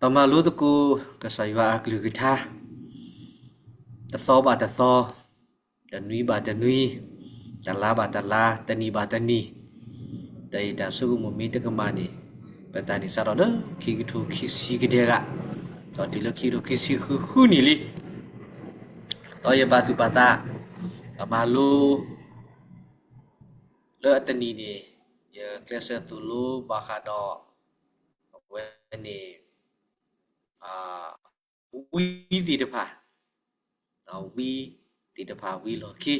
ပမၤလိသကိးကစၢ်ယွၤအကလုၢ်ကထါ, တသီဘၣ်တသီ, တနွံဘၣ်တနွံ, တလါဘၣ်တလါ, တနံၣ်ဘၣ်တနံၣ်, ဒီးယတၢ်ဆိကမိၣ်မ့ၢ်တကမၣ်န့ၣ်, ပတၢ်န့ၣ်စးထီၣ်လၢခံကထိခံဆံကဒဲဂၤ, ဒီးတုၤလၢခံကထိခံဆံဃုဃုနံၣ်လံ. ဒီးယဘၣ်သူၣ်ဘၣ်သး, ပမၤလိ လၢအတနံၤန့ၣ်, ယကျဲးစၢးသိၣ်လိဘၣ်ဃးဒီး အဝဲန့ၣ် ဝံသ့ၣ်တဖၣ်, ဝံသ့ၣ်တဖၣ် ဝံလီၢ်ခံ,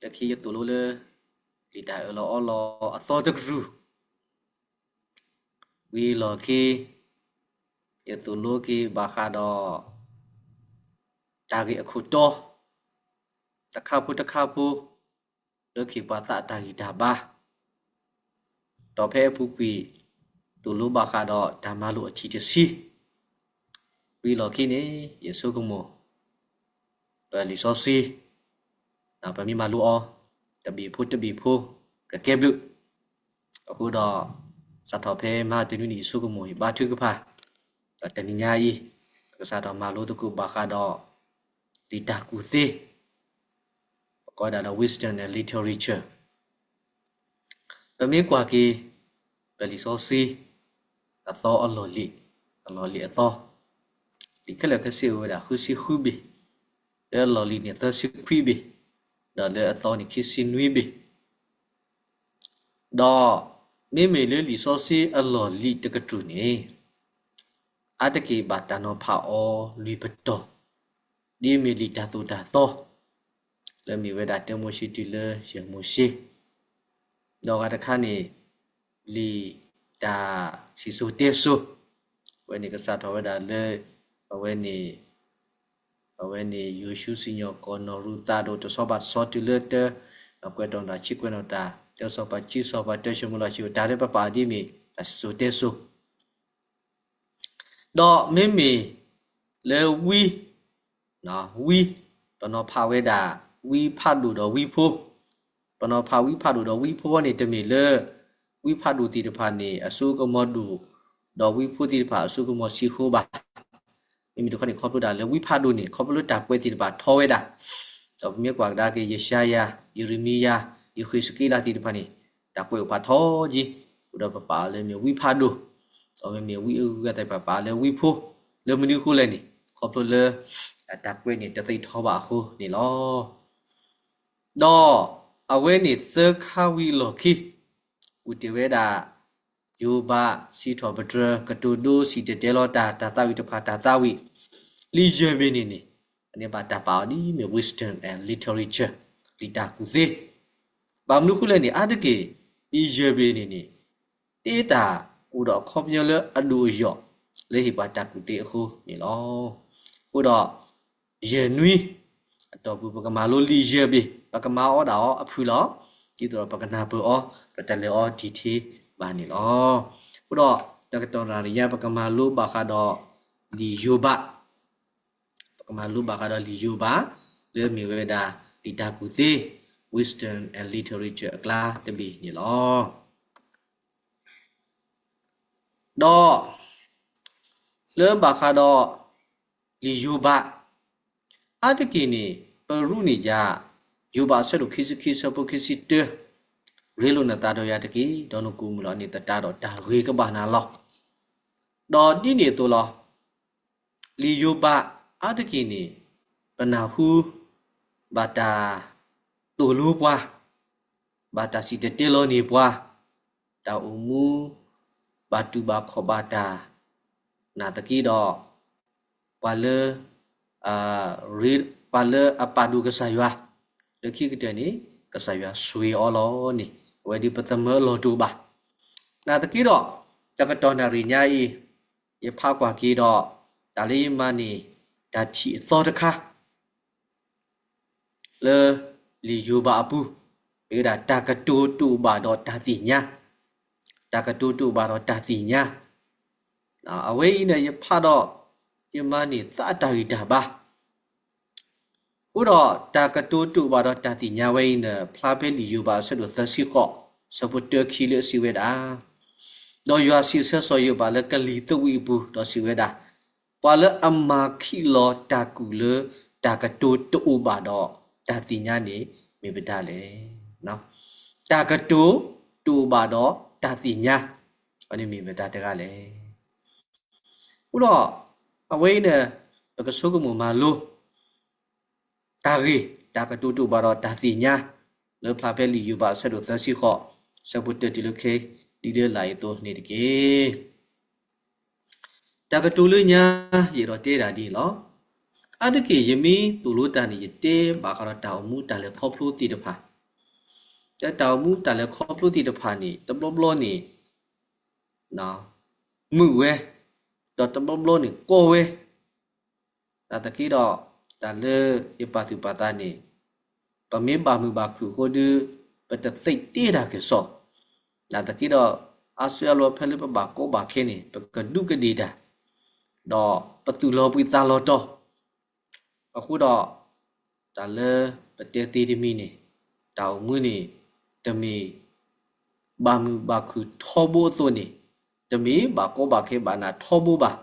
လၢခံယသိၣ်လိလၢ လံာ်တၢ်အၢၣ်လီၤအီလီၤအသီတကတြူၢ်, ဝံလီၢ်ခံ, ယသိၣ်လိက့ၤဘၣ်ဃးဒီး တၢ်ဂ့ၢ်အခိၣ်တီ တခါဖိတခါဖိ လၢကဟ့ၣ်ပှၤသးအတၢ်ဂံၢ်တၢ်ဘါ, ဒီးဖဲအပူၤကွံာ် သိၣ်လိဘၣ်ဃးဒီးတၢ်မၤလိာ်အထံၣ်တဆံ, ဝံၤလီၢ်ခံန့ၣ် ယဆိကမိၣ် ပလံာ်စီဆှံ ပမ့ၢ်မၤလိအီၤ တဘ့ၣ်ဖိတဘ့ၣ်ဖိ ကကဲဘျုး, အဃိဒီး စးထီၣ်ဖဲမဟါတနွံန့ၣ် ယဆိကမိၣ် ယဘါထုကဖၣ်, ဒီးတနံၤညါအံၤ ပကစးထီၣ်မၤလိသကိးဘၣ်ဃးဒီး လံာ်တၢ်ကူၣ်သ့, ပကိးဝဲဒၣ်လၢ Wisdom and Literature. ပမ့ၢ်ကွၢ်က့ၤ ပလံာ်စီဆှံ အသီအလီၢ်လံၤ, အလီၢ်လံၤအသီ, လံာ်ခဲလၢာ်ခဲဆ့အိၣ်ဝဲဒၣ်ဃုဆံဃုဘ့ၣ်, လၢအလီၢ်လံၤန့ၣ်သၢဆံခွံဘ့ၣ်, ဒီးလၢအသီန့ၣ်ခံဆံနွံဘ့ၣ်. ဒီးမ့မ့ၢ်လၢလံာ်စီဆှံအလီၢ်လံၤတကတြူၢ်န့ၣ် အါတက့ၢ်ဘၣ်တၢ်နီၤဖးအီၤလွံၢ်ပတီၢ်, ဒ်အမ့ၢ်လံာ်တၢ်သိၣ်တၢ်သီ, လၢမ့ၢ်ဝဲဒၣ်တၢမိၤၡ့တုၤလၢယဲၢ်မိၤၡ့, ဒီးအဂၤတခါန့ၣ် လံာ်တၢ်စံၣ်စိၤတဲစိၤ, အဝဲန့ၣ်ကစးထီၣ်ဝဲဒၣ်လၢ အဝဲန့ၣ် အဝဲန့ၣ် ယိၤၡူစံၣ်ညီၣ်ကွီၢ်နီၣ်ရူၤသးဒီးတဆီဘၣ်တဆီတုၤလၢတၢ ကွဲးတီၣ်နၣ်တၢ်ဆံးကွဲးနီၣ်တၢ် တၢစီၤပၤခံစီၤပၤတၢၡမူၤအ့လးဆံး တၢ်လၢပပာ်ဒ်မ့ၢ်တၢ်စံၣ်စိၤတဲစိၤ, ဒီးမ့မ့ၢ်လၢဝံ, ဝံ, ပနီၤဖးဝဲဒၣ် ဝံဖးဒိၣ်ဒီးဝံဖိ, ပနီၤဖးဝံဖးဒိၣ်ဒီးဝံဖိန့ၣ် တမ့ၢ်လၢ ဝံဖးဒိၣ်သ့ၣ်တဖၣ်န့ၣ် အစိကမီၤဒိၣ်, ဒီးဝံဖိသ့ၣ်တဖၣ်အစိကမီၤဆံးဃိဘၣ်. မ့မ့ၢ်တခီန့ၣ် ခီဖျိဒၣ်လၢဝံဖးဒိၣ်န့ၣ် ခီဖျိလၢတၢ်ကွဲးသ့ၣ်တဖၣ်ထီဝဲဒၣ်, ဒီးပမ့ၢ်ကွၢ်ကဒါက့ၤ ယၡါယၤ, ယရမံယၤ, ယဃ့းစက့လးသ့ၣ်တဖၣ်န့ၣ် တၢ်ကွဲးအိၣ်ပှၤထီက့ၤ, အဃိဒီးပပာ်အီၤလၢမ့ၢ်ဝံဖးဒိၣ်, ဒီးမ့မ့ၢ်ဝံအဂုၤအဂၤသ့ၣ်တဖၣ်ပာ်အီၤလၢဝံဖိ, လၢမနုၤအဃိလဲၣ်န့ၣ် ခီဖျိလၢ တၢ်ကွဲးန့ၣ်တသ့ထီဘၣ်အဃိန့ၣ်လီၤ. ဒီးအဝဲန့ၣ်သၢခါဝံၤအလီၢ်ခံ ပူၤတ့ၢ်ဝဲဒၣ် ယိၤဘးစံးထီၣ်ပတြၢၤ ကတိၤဒိစံၣ်တဲၤတဲလီၤတၢ် တၢ်သးဝံၣ်တဖၣ် တၢ်သးဝံၣ်, လံာ်ယဲၢ်ဘ့ၣ်န့ၣ်န့ၣ် အန့ၣ်ဘၣ်တၢ်ပာ်အီၤဒ်မ့ၢ် Wisdom and Literature လံာ်တၢ်ကူၣ်သ့, ဘၣ်မနုၤအဃိလဲၣ်န့ၣ် အါတက့ၢ် လံာ်ယဲၢ်ဘ့ၣ်န့ၣ်န့ၣ် တ့တၢ်အိၣ်ဒီးအခီပညီလၢအဒိၣ်အယိာ် လၢဟ့ၣ်ပှၤတၢ်ကူၣ်သ့အဃိန့ၣ်လီၤ. အဃိဒီး ယဲၢ်နွံ အတီၢ်ပူၤ ပကမၤလိလံာ်ယဲၢ်ဘ့ၣ်, ပကမၤအီၤဒၣ်အီၤအဖုၣ်လီၤ. ဒ်သိးဒီးပကနၢ်ပၢၢ်အီၤ ပတလဲၤအီၤ detail ဘၣ်န့ၣ်လီၤ. အဃိဒီး တကတီၢ်နၣ်ရံၣ်ညါ ပကမၤလိဘၣ်ဃးဒီး လံာ်ယိၤဘး, ပကမၤလိဘၣ်ဃးဒီးလံာ်ယိၤဘး လၢအမ့ၢ်ဝဲဒၣ် လံာ်တၢ်ကူၣ်သ့ Wisdom and Literature အကျါတဘ့ၣ်န့ၣ်လီၤ. ဒီး လၢဘၣ်ဃးဒီး လံာ်ယိၤဘး အါတက့ၢ်န့ၣ် ပရူးန့ၢ်ယၤ ယိၤဘးအဆၢဒိၣ်ခံဆံခံ ဆၢဖိခံဆံတၢ, ရ့လိာ်နသးဒီးယၤတက့ၢ်, ဒီးနကူၣ်မုၢ်လီၤန့ၢ်သတးဒီး တၢ်ဂ့ၤကဘၣ်နၤလီၤ. ဒီးဒ်န့ၣ်အသိးလီၤ. လံာ်ယိၤဘး အါတက့ၢ်န့ၣ် ပနၢ်ဟူ ဘၣ်တၢ်သိၣ်လိပှၤ, ဘၣ်တၢ်စံၣ်တဲၤတဲလီၤန့ၢ်ပှၤ, တၢ်အိၣ်မူ ဘၣ်တူၢ်ဘၣ်ခီၣ်ဘၣ်တၢ်, နာ်သက့ဒီး ပှၤလၢ ပှၤလၢအပာ်ဒိၣ်ကစၢ်ယွၤ, လၢခံကတၢၢ်န့ၣ် ကစၢ်ယွၤဆိၣ်ဂ့ၤအီၤလီၤန့ၣ် အဝဲဒ်ပသမၢအလီၢ်တအိၣ်ဘၣ်. နာ်သက့ဒီး တကတီၢ်နၣ်ရံၣ်ညါအံၤ ယဖးကွၢ်က့ၤဒီး တၢ်လၢယမၤန့ၢ် တၢ်ထံၣ်အသီတခါ လၢ လံာ်ယိၤဘးအပူၤ မ့ၢ်ဝဲဒၣ်တၢ်ကတိၤတအိၣ်ဘၣ်ဒီးတၢ်သ့ၣ်ညါ, တၢ်ကတိၤတအိၣ်ဘၣ်ဒီးတၢ်သ့ၣ်ညါ, အဝဲအံၤန့ၣ် ယဖးဒီး ယမၤန့ၢ်သးအတၢ်ဂံၢ်တၢ်ဘါ အဃိဒီးတၢ်ကတိၤတအိၣ်ဘၣ်ဒီးတၢ်သ့ၣ်ညါဝဲအံၤန့ၣ် ဖျါဖဲလံာ်ယိၤဘးအဆၢဒိၣ်သၢဆံဃိး ဆၢဖိတၢခံလၢအစံးဝဲဒၣ် ဒီးယွၤစံးဆၢစီၤယိၤဘးလၢကလံၤသဝံးအပူၤ, ဒီးစံးဝဲဒၣ်, ပှၤလၢအမၤခံးလီၤတၢ်ကူၣ်လၢတၢ်ကတိၤတအိၣ်ဘၣ်ဒီးတၢ်သ့ၣ်ညါန့ၣ် မ့ၢ်ပတၢ်လဲၣ်. တၢ်ကတိၤတအိၣ်ဘၣ်ဒီးတၢ်သ့ၣ်ညါ, အန့ၣ်မ့ၢ်ပတၢ်တဂၤလဲၣ်. အဃိဒီး အဝဲအံၤန့ၣ် ပကဆိကမိၣ်မၤလိ တၢ်ဂ့ၢ် တၢ်ကတိၤတအိၣ်ဘၣ်ဒီးတၢ်သ့ၣ်ညါ လၢဖျါဖဲလံာ်ယိၤဘးအဆၢဒိၣ်သၢဆံဃိး ဆၢဖိတၢတုၤလၢခံ ဒ်လၢလာ်အသိးန့ၣ်တက့ၢ်. တၢ်ကတိၤလၢညါ ယအဲၣ်ဒိးတဲဒၣ်ဒ်န့ၣ်လီၤ. အါတက့ၢ်ယမ့ၢ်သိၣ်လိတၢ်န့ၣ် ယတဲဘၣ်ဃးဒီးတၢ်အိၣ်မူတၢ်လဲၤခီဖျိသ့ၣ်တဖၣ်, ဒီးတၢ်အိၣ်မူတၢ်လဲၤခီဖျိသ့ၣ်တဖၣ်န့ၣ် တဘျီဘျီန့ၣ် မုာ်ဝဲ, ဒီးတဘျီဘျီန့ၣ်ကီဝဲ, နာ်သက့ဒီး တၢ်လၢယပာ်သူၣ်ပာ်သးန့ၣ် ပမ့ၢ်ဘၣ်မုာ်ဘၣ်ခုၣ်အဃိဒီး ပတသ့တဲတၢ်ကစီၣ်, နာ်သက့ဒီး အါစုအါဘျီဖဲလၢပဘၣ်ကီဘၣ်ခဲန့ၣ် ပကဒူးကဒ့ၣ်တၢ်, ဒီးပသူၣ်လီၤဘှံးသးလီၤတီၤ, အဃိဒီး တၢ်လၢပတဲသ့တမံၤန့ၣ် တၢ်အိၣ်မူန့ၣ် တမ့ၢ်ဘၣ်မုာ်ဘၣ်ခုၣ်ထီဘိအသိးန့ၣ် တမ့ၢ်ဘၣ်ကီဘၣ်ခဲဘၣ်နးထီဘိဘၣ်.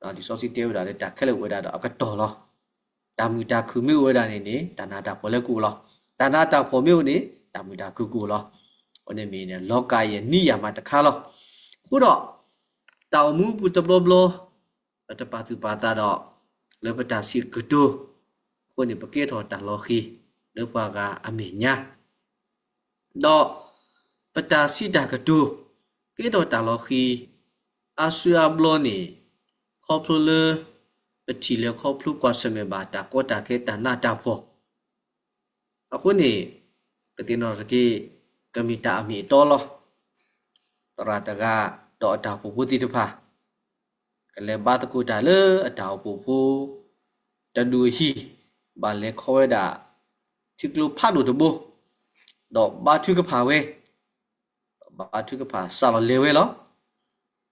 လံာ်စီဆှံတဲဝဲဒၣ်လၢတၢ်ခဲလၢာ်အိၣ်ဝဲဒၣ်ဒီးအကတီၢ်လီၤ. တၢ်မုာ်တၢ်ခုၣ်မ့ၢ်အိၣ်ဝဲဒၣ်န့ၣ်န့ၣ် တၢ်နးတၢ်ဖှီၣ်လၢကအိၣ်လီၤ. တၢ်နးတၢ်ဖှီၣ်မ့ၢ်အိၣ်န့ၣ် တၢ်မုာ်တၢ်ခုၣ်ကအိၣ်လီၤ. အဃိန့ၣ်မ့ၢ်န့ၣ် လီၤကၢယဲၢ်နံၣ်ယဲၢ်မးတခါလီၤ. အဃိဒီး တၢ်အိၣ်မူပူၤတဘျီဘျီ ပတပာ်သူၣ်ပာ်သးဒီး လၢပတၢ်စံးကတိၤအဃိန့ၣ် ပကဲထီၣ်တၢ်လီၤဃံၤ လၢပှၤဂၤအမဲာ်ညါ, ဒီးပတၢ်စံးတၢ်ကတိၤ ကဲထီၣ်တၢ်လီၤဃံၤ အါစုအါဘျီန့ၣ် ခီဖျိလၢ ပထံၣ်လဲၤခီဖျိကွၢ်ဆၢၣ်မဲာ်ဘၣ်တၢ်ကီတၢ်ခဲတၢ်နးတၢ်ဖှီၣ် အဃိန့ၣ် ပသ့ၣ်နီၣ်ထီၣ်က့ၤ ကမ့ၢ်တၢ်အမ့ၢ်အတီလီၤ. သရၣ်တဂၤ ဒီးအတၢ်အိၣ်ဖှိၣ်ဖိသ့ၣ်တဖၣ် ကလဲၤဘါသကိးတၢ်လၢအတၢ်အိၣ်ဖှိၣ်ဖိ တဒူၣ်အဟံၣ် ဘၣ်လဲၤခီဝဲဒၣ် ထံကျိဖးဒိၣ်တဘိ ဒီးဘါထုကဖၣ်ဝဲ ဘါထုကဖၣ်စးလီၤလဲၤဝဲလီၤ.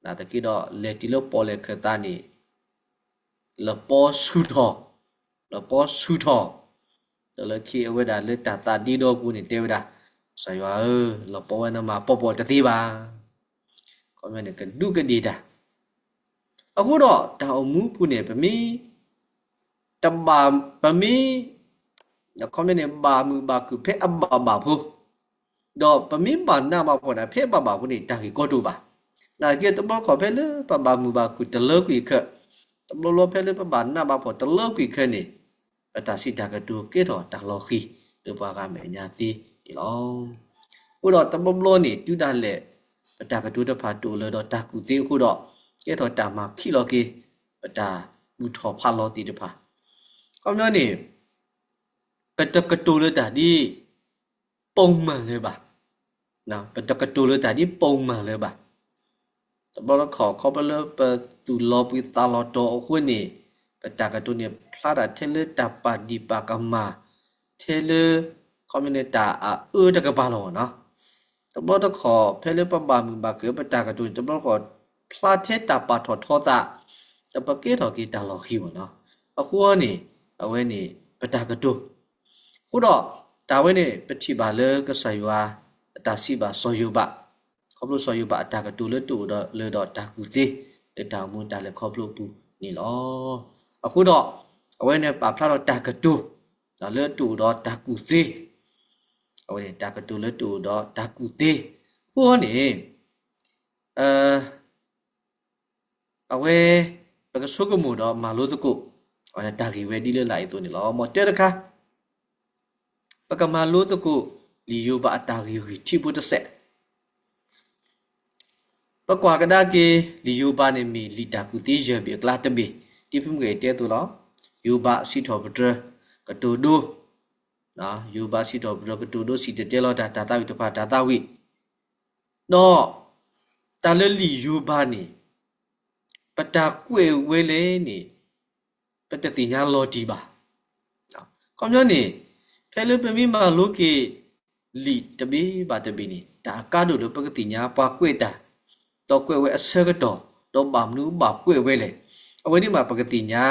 နာ်သက့ဒီး လဲၤတုၤလၢပီၣ်လဲၣ်ခၢၣ်သးန့ၣ် လပီဆူၣ်ထီၣ်, လပီဆူၣ်ထီၣ်, ဒီးလၢခံအဝဲဒၣ်လၢတၢ်သးဒ့ဒီအပူၤန့ၣ် တဲဝဲဒၣ်, ကစၢ်ယွၤဧၢ, လပီဝဲန့ၣ်မၤပီၣ်ပီၣ်တသ့ဘၣ်. ခီမ့ၢ်န့ၣ် ကဒူးကဒ့ၣ်တၢ်. အဃိဒီးတၢ်အိၣ်မူပူၤန့ၣ် ပမ့ၢ် တဘၣ် ပမ့ၢ် ခီမ့ၢ်န့ၣ် ဘၣ်မုာ်ဘၣ်ခုၣ်ဖဲအဘၣ်ဘၣ်ဖိ, ဒီးပမ့ၢ်ဘၣ်နးဘၣ်ဖှီၣ်န့ၣ် ဖဲအဘၣ်ဘၣ်ဖိန့ၣ် တၢ်ဂ့ၢ်ကီတအိၣ်ဘၣ်. နာ်သက့တဘျီတခီၣ်ဖဲလၢပဘၣ်မုာ်ဘၣ်ခုၣ်တလၢကွံာ်ခဲ, တဘျီဘျီဖဲလၢပဘၣ်နးဘၣ်ဖှီၣ်တလၢကွံာ်ခဲန့ၣ် ပတၢ်စံးတၢ်ကတိၤကဲထီၣ်တၢ်လီၤဃံၤ လၢပှၤဂၤမဲာ်ညါသ့န့ၣ်လီၤ. အဃိဒီးတဘျီဘျီန့ၣ် တုၤဒၣ်လဲာ် ပတၢ်ကတိၤတဖၣ်တအိၣ်လၢၤဒီးတၢ်ကူၣ်သ့အဃိဒီး ကဲထီၣ်တၢ်မၤခံးလီၤက့ၤ ပတၢ်ဘူၣ်ထီၣ်ဖးလီၤသ့ၣ်တဖၣ်. ခီပညီန့ၣ် ပတကတိၤလၢတၢ်ဒ် ပုံမှန်လၢၤဘၣ်, ပတကတိၤလၢတၢ်ဒ် ပုံမှန်လၢၤဘၣ်. တဘျီတခီၣ် ခီဖျိလၢပသူၣ်လီၤဘှံးသးလီၤတီၤအဃိန့ၣ် ပတၢ်ကတိၤန့ၣ် ဖျါဒၣ်ထဲလၢတၢ်ပာ်ဒံးပာ်ကမၣ် ထဲလၢ ခီပညီန့ၣ် တၢ်အအၢတကပၤလီၤနီၤ. တဘျီတခီၣ် ဖဲလၢပဘၣ်မုာ်ဘၣ်ခုၣ်ပတၢ်ကတိၤန့ၣ် တဘျီတခီၣ် ဖျါထဲတၢ်ပာ်ထီၣ်ထီသး ဒီးပကဲထီၣ်က့ၤတၢ်လီၤဃံၤမ့ၢ်နီၤ. အဃိန့ၣ် အဝဲန့ၣ် ပတၢ်ကတိၤ အဃိဒီး တၢ်ဝဲန့ၣ် ပထံၣ်ဘၣ်လၢကစၢ်ယွၤအတၢ်စံးဘၣ်စီၤယိၤဘး, ခီဖျိစီၤယိၤဘးအတၢ်ကတိၤလၢတအိၣ်ဒီးလၢၤဒီးတၢ်ကူၣ်သ့ လၢတၢ်အိၣ်မူတၢ်လဲၤခီဖျိအပူၤန့ၣ်လီၤ. အဃိဒီး အဝဲန့ၣ်ပာ်ဖျါထီၣ်တၢ်ကတိၤ လၢတအိၣ်ဒီးတၢ်ကူၣ်သ့, အဝဲန့ၣ်တၢ်ကတိၤလၢတအိၣ်ဒီးတၢ်ကူၣ်သ့, အဃိန့ၣ် အဝဲ ပကဆိကမိၣ်ဒီးမၤလိသကိး တၢ်ဂ့ၢ်ဝဲဒ်လၢလာ်အံၤအသိးန့ၣ်လီၤ. မ်တၢတခါ ပကမၤလိသကိး လံာ်ယိၤဘးအတၢ်ဂ့ၢ်ဂံၢ်ထံးဖိတစဲး, ပကွၢ်ကဒါက့ၤ လံာ်ယိၤဘးန့ၣ်မ့ၢ်လံာ်တၢ်ကူၣ်သ့ယဲၢ်ဘ့ၣ်အကျါတဘ့ၣ်, ဒ်ဖုမုၢ်ဂဲၤတဲအသိးလီၤ. ယိၤဘးစံးထီၣ်ပတြၢၤကတိၤဒိ, ယိၤဘးစံးထီၣ်ပတြၢၤကတိၤဒိ စံၣ်တဲၤတဲလီၤတၢ် တၢ်သးဝံၣ်တဖၣ်တၢ်သးဝံၣ်, ဒီး တၢ်လၢလံာ်ယိၤဘးန့ၣ် ပတၢ်ကွဲးဝဲလဲၣ်န့ၣ် ပတသ့ၣ်ညါလီၤတံၢ်ဘၣ်. ခီပညီန့ၣ် ဖဲလၢပမ့ၢ်မၤလိက့ၤ လံာ်တဘ့ၣ်ဘၣ်တဘ့ၣ်န့ၣ် တၢ်အကါဒိၣ်လၢပကသ့ၣ်ညါပှၤကွဲးတၢ်, ဒီးကွဲးဝဲအဆၢကတီၢ်, ဒီးဘၣ်မနုၤဘၣ်ကွဲးဝဲလဲၣ်. အဝဲန့ၣ်မးပကသ့ၣ်ညါ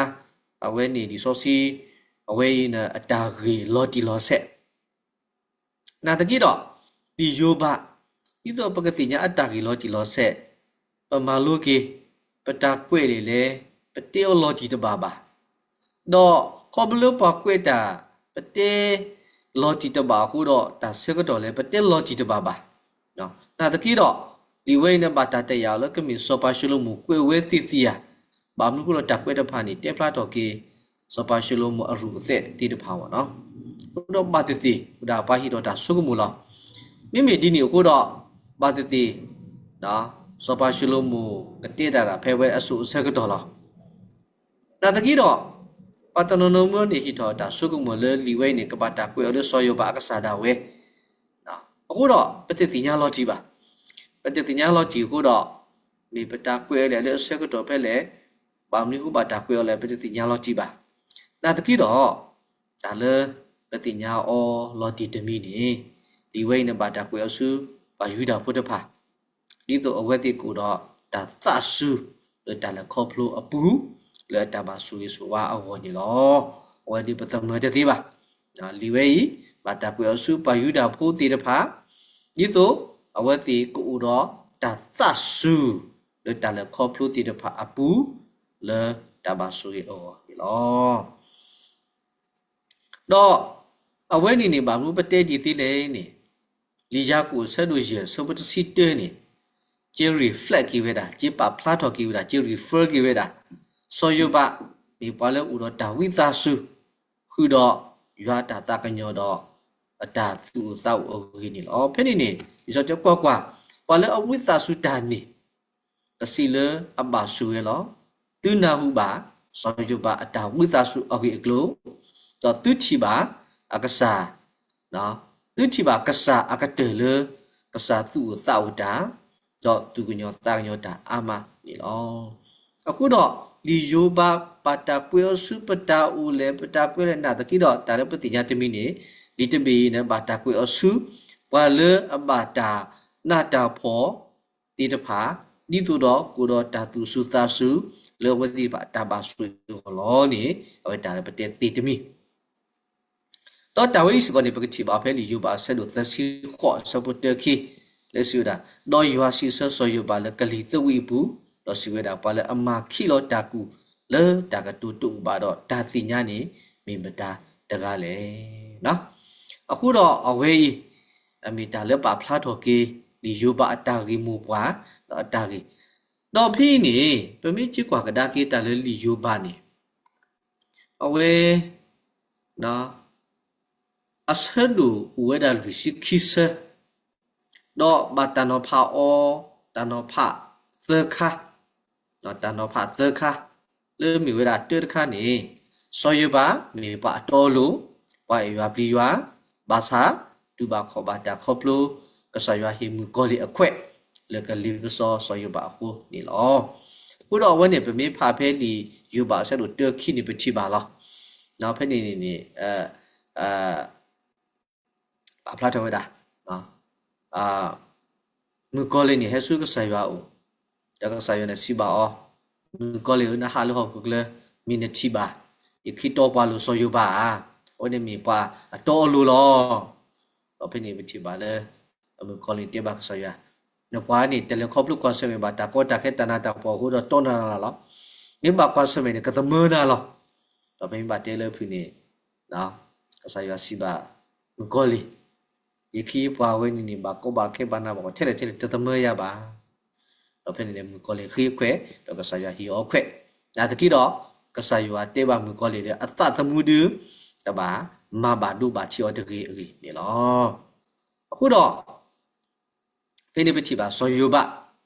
အဝဲန့ၣ်လံာ်စီဆှံ အဝဲအံၤန့ၣ် အတၢ်ဂ့ၢ်လီၤတံၢ်လီၤဆဲး နာ်သက့ဒီး လံာ်ယိၤဘး ဒ်သိးပကသ့ၣ်ညါအတၢ်ဂ့ၢ်လီၤတံၢ်လီၤဆဲး, ပမၤလိက့ၤ ပတၢ်ကွဲးလံာ်လဲၣ်, ပတဲအီၤလီၤတံၢ်တဘၣ်ဘၣ်. ဒီးခီဖျိလၢပှၤကွဲးတၢ် ပတဲလီၤတံၢ်တဘၣ်အဃိဒီး တၢ်ဆၢကတီၢ်လဲၣ် ပတဲလီၤတံၢ်တဘၣ်ဘၣ်. နာ်သက့ဒီး လံာ်ဝဲအံၤန့ၣ် ဘၣ်တၢ်တယာ်အီၤလၢကမ့ၢ်စီၤပၤၡလိၤမိၣ်ကွဲးဝဲသ့ၣ်သ့ၣ်ဧါ. ဘၣ်မနုၤအဃိဒီးတၢ်ကွဲးတဖၣ်န့ၣ် တဲဖျါထီၣ်က့ၤ စီၤပၤၡလိၤမိၣ်အရူၢ်အသဲးသ့ၣ်တဖၣ်ဘၣ်နီၤ. အဃိဒီးဘၣ်သ့ၣ်သ့ၣ် ဝဲဒၣ်ပှၤဟ့ၣ်ထီၣ်တၢ်ဆိကမိၣ်လီၤ. မ့မ့ၢ်ဒ်န့ၣ်အဃိဒီး ဘၣ်သ့ၣ်သ့ၣ် စီၤပၤၡလိၤမိၣ်ကတဲတၢ်ဒၣ်ဖဲဝဲအစိၤအဆၢကတီၢ်လီၤ. နာ်သက့ဒီး ပှၤတနီၤနီၤမ့ၢ်န့ၣ် ဟ့ၣ်ထီၣ်တၢ်ဆိကမိၣ်လၢလံာ်ဝဲအံၤန့ၣ် ကဘၣ်တၢ်ကွဲးအီၤလၢစီၤယိၤဘးအကစၢ်ဒၣ်ဝဲ အဃိဒီး ပတသ့ၣ်ညါလီၤတံၢ်ဘၣ်. ပတသ့ၣ်ညါလီၤတံၢ်အဃိဒီး မ့ၢ်ပတၢ်ကွဲးအီၤလဲၣ်လၢအဆၢကတီၢ်ဖဲလဲၣ်, ဘၣ်မနုၤအဃိဘၣ်တၢ်ကွဲးအီၤလဲၣ် ပတသ့ၣ်ညါလီၤတံၢ်ဘၣ်. နာ်သက့ဒီး တၢ်လၢပသ့ၣ်ညါအီၤလီၤတံၢ်တမံၤန့ၣ် လံာ်ဝဲအံၤန့ၣ် ဘၣ်တၢ်ကွဲးအီၤဆူ ပှၤယူဒၤဖိတဖၣ် ဒ်သိးအဝဲသ့ၣ်ကအိၣ်ဒီးတၢ်သးစူၤလၢတၢ်လဲၤခီဖျိအပူၤ လၢအတၢ်ဘၣ်ဆိၣ်ဂ့ၤဆိၣ်ဝါအဂီၢ်န့ၣ်လီၤ. အဝဲဒၣ်ပသးမုာ်တသ့ဘၣ်. လံာ်ဝဲအံၤ ဘၣ်တၢ်ကွဲးအီၤဆူပှၤယူဒၤဖိသ့ၣ်တဖၣ် ဒ်သိးအဝဲသ့ၣ်ကအိၣ်ဒီးတၢ်သးစူၤလၢတၢ်လဲၤခီဖျိသ့ၣ်တဖၣ်အပူၤ လၢတၢ်ဘၣ်ဆိၣ်ဂ့ၤအဂီၢ်န့ၣ်လီၤ. ဒီးအဝဲန့ၣ်န့ၣ် ဘၣ်မနုၤပတဲဒ်န့ၣ်သ့လဲၣ်န့ၣ်, လံာ်ယၤကိာ်အဆၢဒိၣ်ယဲၢ်အဆၢဖိတဆံတၢန့ၣ် က့ၤ reflect က့ၤဝဲဒၣ်, က့ၤပာ်ဖျါထီၣ်က့ၤဝဲဒၣ်, က့ၤ refer က့ၤဝဲဒၣ်, စီၤယိၤဘး မ့ၢ်ပှၤလၢအိၣ်ဒီးတၢ်ဝံသးစူၤ ဃုာ်ဒီးယွၤအတၢ်သးကညီၤဒီး အတၢ်သူၣ်အိၣ်သးအိၣ်အဂ့ၢ်န့ၣ်လီၤ. ဖဲန့ၣ်န့ၣ် လံာ်စီဆှံတဲကွၢ်ကွၢ်, ပှၤလၢအဝံသးစူၤတၢ်န့ၣ် ကစံးလၢအဘၣ်ဆိၣ်ဂ့ၤလီၤ. သုနၢ်ဟူဘၣ် စီၤယိၤဘးအတၢ်ဝံသးစူၤအဂ့ၢ်အကျိၤ, ဒီးသုထံၣ်ဘၣ်အကစၢ်, သုထံၣ်ဘၣ်ကစၢ်အကတၢၢ်လၢ ကစၢ်သူၣ်အိၣ်သးအိၣ်တၢ်, ဒီးသူၣ်ကညီၤသးကညီၤတၢ်အါမးန့ၣ်လီၤ. အဃိဒီး လံာ်ယိၤဘးဘၣ်တၢ်ကွဲးအီၤဆူပတၢ်အိၣ်လဲၣ် ပတၢ်ကွဲးလဲၣ် နာ်သက့ဒီး တၢ်လၢပသ့ၣ်ညါတမံၤန့ၣ် လံာ်တဘ့ၣ်အံၤန့ၣ် ဘၣ်တၢ်ကွဲးအီၤဆူ ပှၤလၢအဘၣ်တၢ်နးတၢ်ဖှီၣ်သ့ၣ်တဖၣ် ဒ်သိးဒီးကအိၣ်ဒီးတၢ်သူၣ်စူၤသးစူၤ လၢအဝဲသ့ၣ်တဖၣ်အတၢ်ဘၣ်ဆိၣ်ဂ့ၤအဂီၢ်လီၤန့ၣ် အဝဲတၢ်လၢပတဲသ့ၣ်တမံၤ ဒီးတၢ်ဝဲအံၤစ့ၢ်ကီးန့ၣ် ပကထံၣ်ဘၣ်ဖဲလံာ်ယိၤဘးအဆၢဒိၣ်သၢဆံဃိးအဆၢဖိတၢခံ လၢစံးဝဲဒၣ်, ဒီးယွၤစံးဆၢစီၤယိၤဘးလၢကလံၤသဝံးအပူၤ, ဒီးစံးဝဲဒၣ်, ပှၤလၢအမၤခံးလီၤတၢ်ကူၣ်လၢတၢ်ကတိၤတအိၣ်ဘၣ်ဒီးတၢ်သ့ၣ်ညါန့ၣ် မ့ၢ်မတၤတဂၤလဲၣ်. အဃိဒီးအဝဲအံၤ အမ့ၢ်တၢ်လၢပာ်ဖျါထီၣ်က့ၤ လံာ်ယိၤဘးအတၢ်ဂ့ၢ်မိၢ်ပှၢ် ဒီးအတၢ်ဂ့ၢ် ဒီးဖဲအံၤန့ၣ် ပမ့ၢ်က့ၤကွၢ်ကဒါက့ၤတၢ်လၢလံာ်ယိၤဘးန့ၣ် အဝဲ အဆၢဒိၣ်အိၣ်ဝဲဒၣ်လွံၢ်ဆံခံဆၢ, ဒီးဘၣ်တၢ်နီၤဖးအီၤ တၢ်နီၤဖးသၢခါ, တၢ်နီၤဖးသၢခါ, လၢမ့ၢ်ဝဲဒၣ်တၢတခါန့ၣ် စီၤယိၤဘးမ့ၢ်ပှၤအတီအလိၤ, ပှၤအဲၣ်ယွၤပျံၤယွၤ, ဘၣ်ဆၣ် တူၢ်ဘၣ်ခီၣ်ဘၣ်တၢ်ခီဖျိ ကစၢ်ယွၤဟ့ၣ်မုၣ်ကီၤလံၢ်အခွဲး လၢကလ့ပစီစီၤယိၤဘးအဃိန့ၣ်လီၤ. အဃိဒီးအဝဲန့ၣ် ပမ့ၢ်ဖးဖဲလံာ်ယိၤဘးအဆၢဒိၣ်တၢခံန့ၣ် ပထံၣ်ဘၣ်လီၤ. ဖဲန့ၣ်န့ၣ်န့ၣ် ပာ်ဖျါထီၣ်ဝဲဒၣ် မုၣ်ကီၤလံၢ်န့ၣ် ဟဲဆူကစၢ်ယွၤအအိၣ်, ဒီးကစၢ်ယွၤန့ၣ်စံးဘၣ်အီၤ, မုၣ်ကီၤလံၢ်ဧၢ, နဟးလၢဟီၣ်ခိၣ်ချၢ, မ့ၢ်နထံၣ်ဘၣ် ယခံတီပှၤလိၤစီၤယိၤဘးဧါ. အဝဲန့ၣ်မ့ၢ်ပှၤအတီအလိၤလီၤ. ဒီးဖဲန့ၣ်ပထံၣ်ဘၣ်လၢ မုၣ်ကီၤလံၢ်တဲဘၣ်ကစၢ်ယွၤ, နပှၤန့ၣ် တလဲၤခီဖျိကွၢ်ဆၢၣ်မဲာ်ဘၣ် တၢ်ကီတၢ်ခဲတၢ်နးတၢ်ဖှီၣ်အဃိဒီးတီနၤနၤလီၤ. မ့ၢ်ဘၣ်ကွၢ်ဆၢၣ်မဲာ်န့ၣ် ကသမၢနၤလီၤ. ဒီးဖဲမ့ၢ်ဘၣ်တဲလၢဖုၣ်န့ၣ် ကစၢ်ယွၤစံးဘၣ် မုၣ်ကီၤလံၢ်, ယခံယပှၤဝဲန့ၣ်န့ၣ် ဘၣ်ကီဘၣ်ခဲဘၣ်နးဘၣ်ဖှီၣ်ထဲလဲၣ်ထဲလဲၣ် တသမၢယၤဘၣ်. ဒီးဖဲန့ၣ်န့ၣ် မုၣ်ကီၤလံၢ်ဃ့ခွဲး ဒီးကစၢ်ယွၤဟ့ၣ်အီၤခွဲး, နာ်သက့ဒီး ကစၢ်ယွၤတဲဘၣ်မုၣ်ကီၤလံၢ်လၢအသးသမူဒု တဘၣ်မၤဘၣ်ဒိဘၣ်ထံးအီၤတဂ့ၤအဂ့ၢ်န့ၣ်လီၤ. အဃိဒီး ဖဲန့ၣ်ပထံၣ်ဘၣ်စီၤယိၤဘး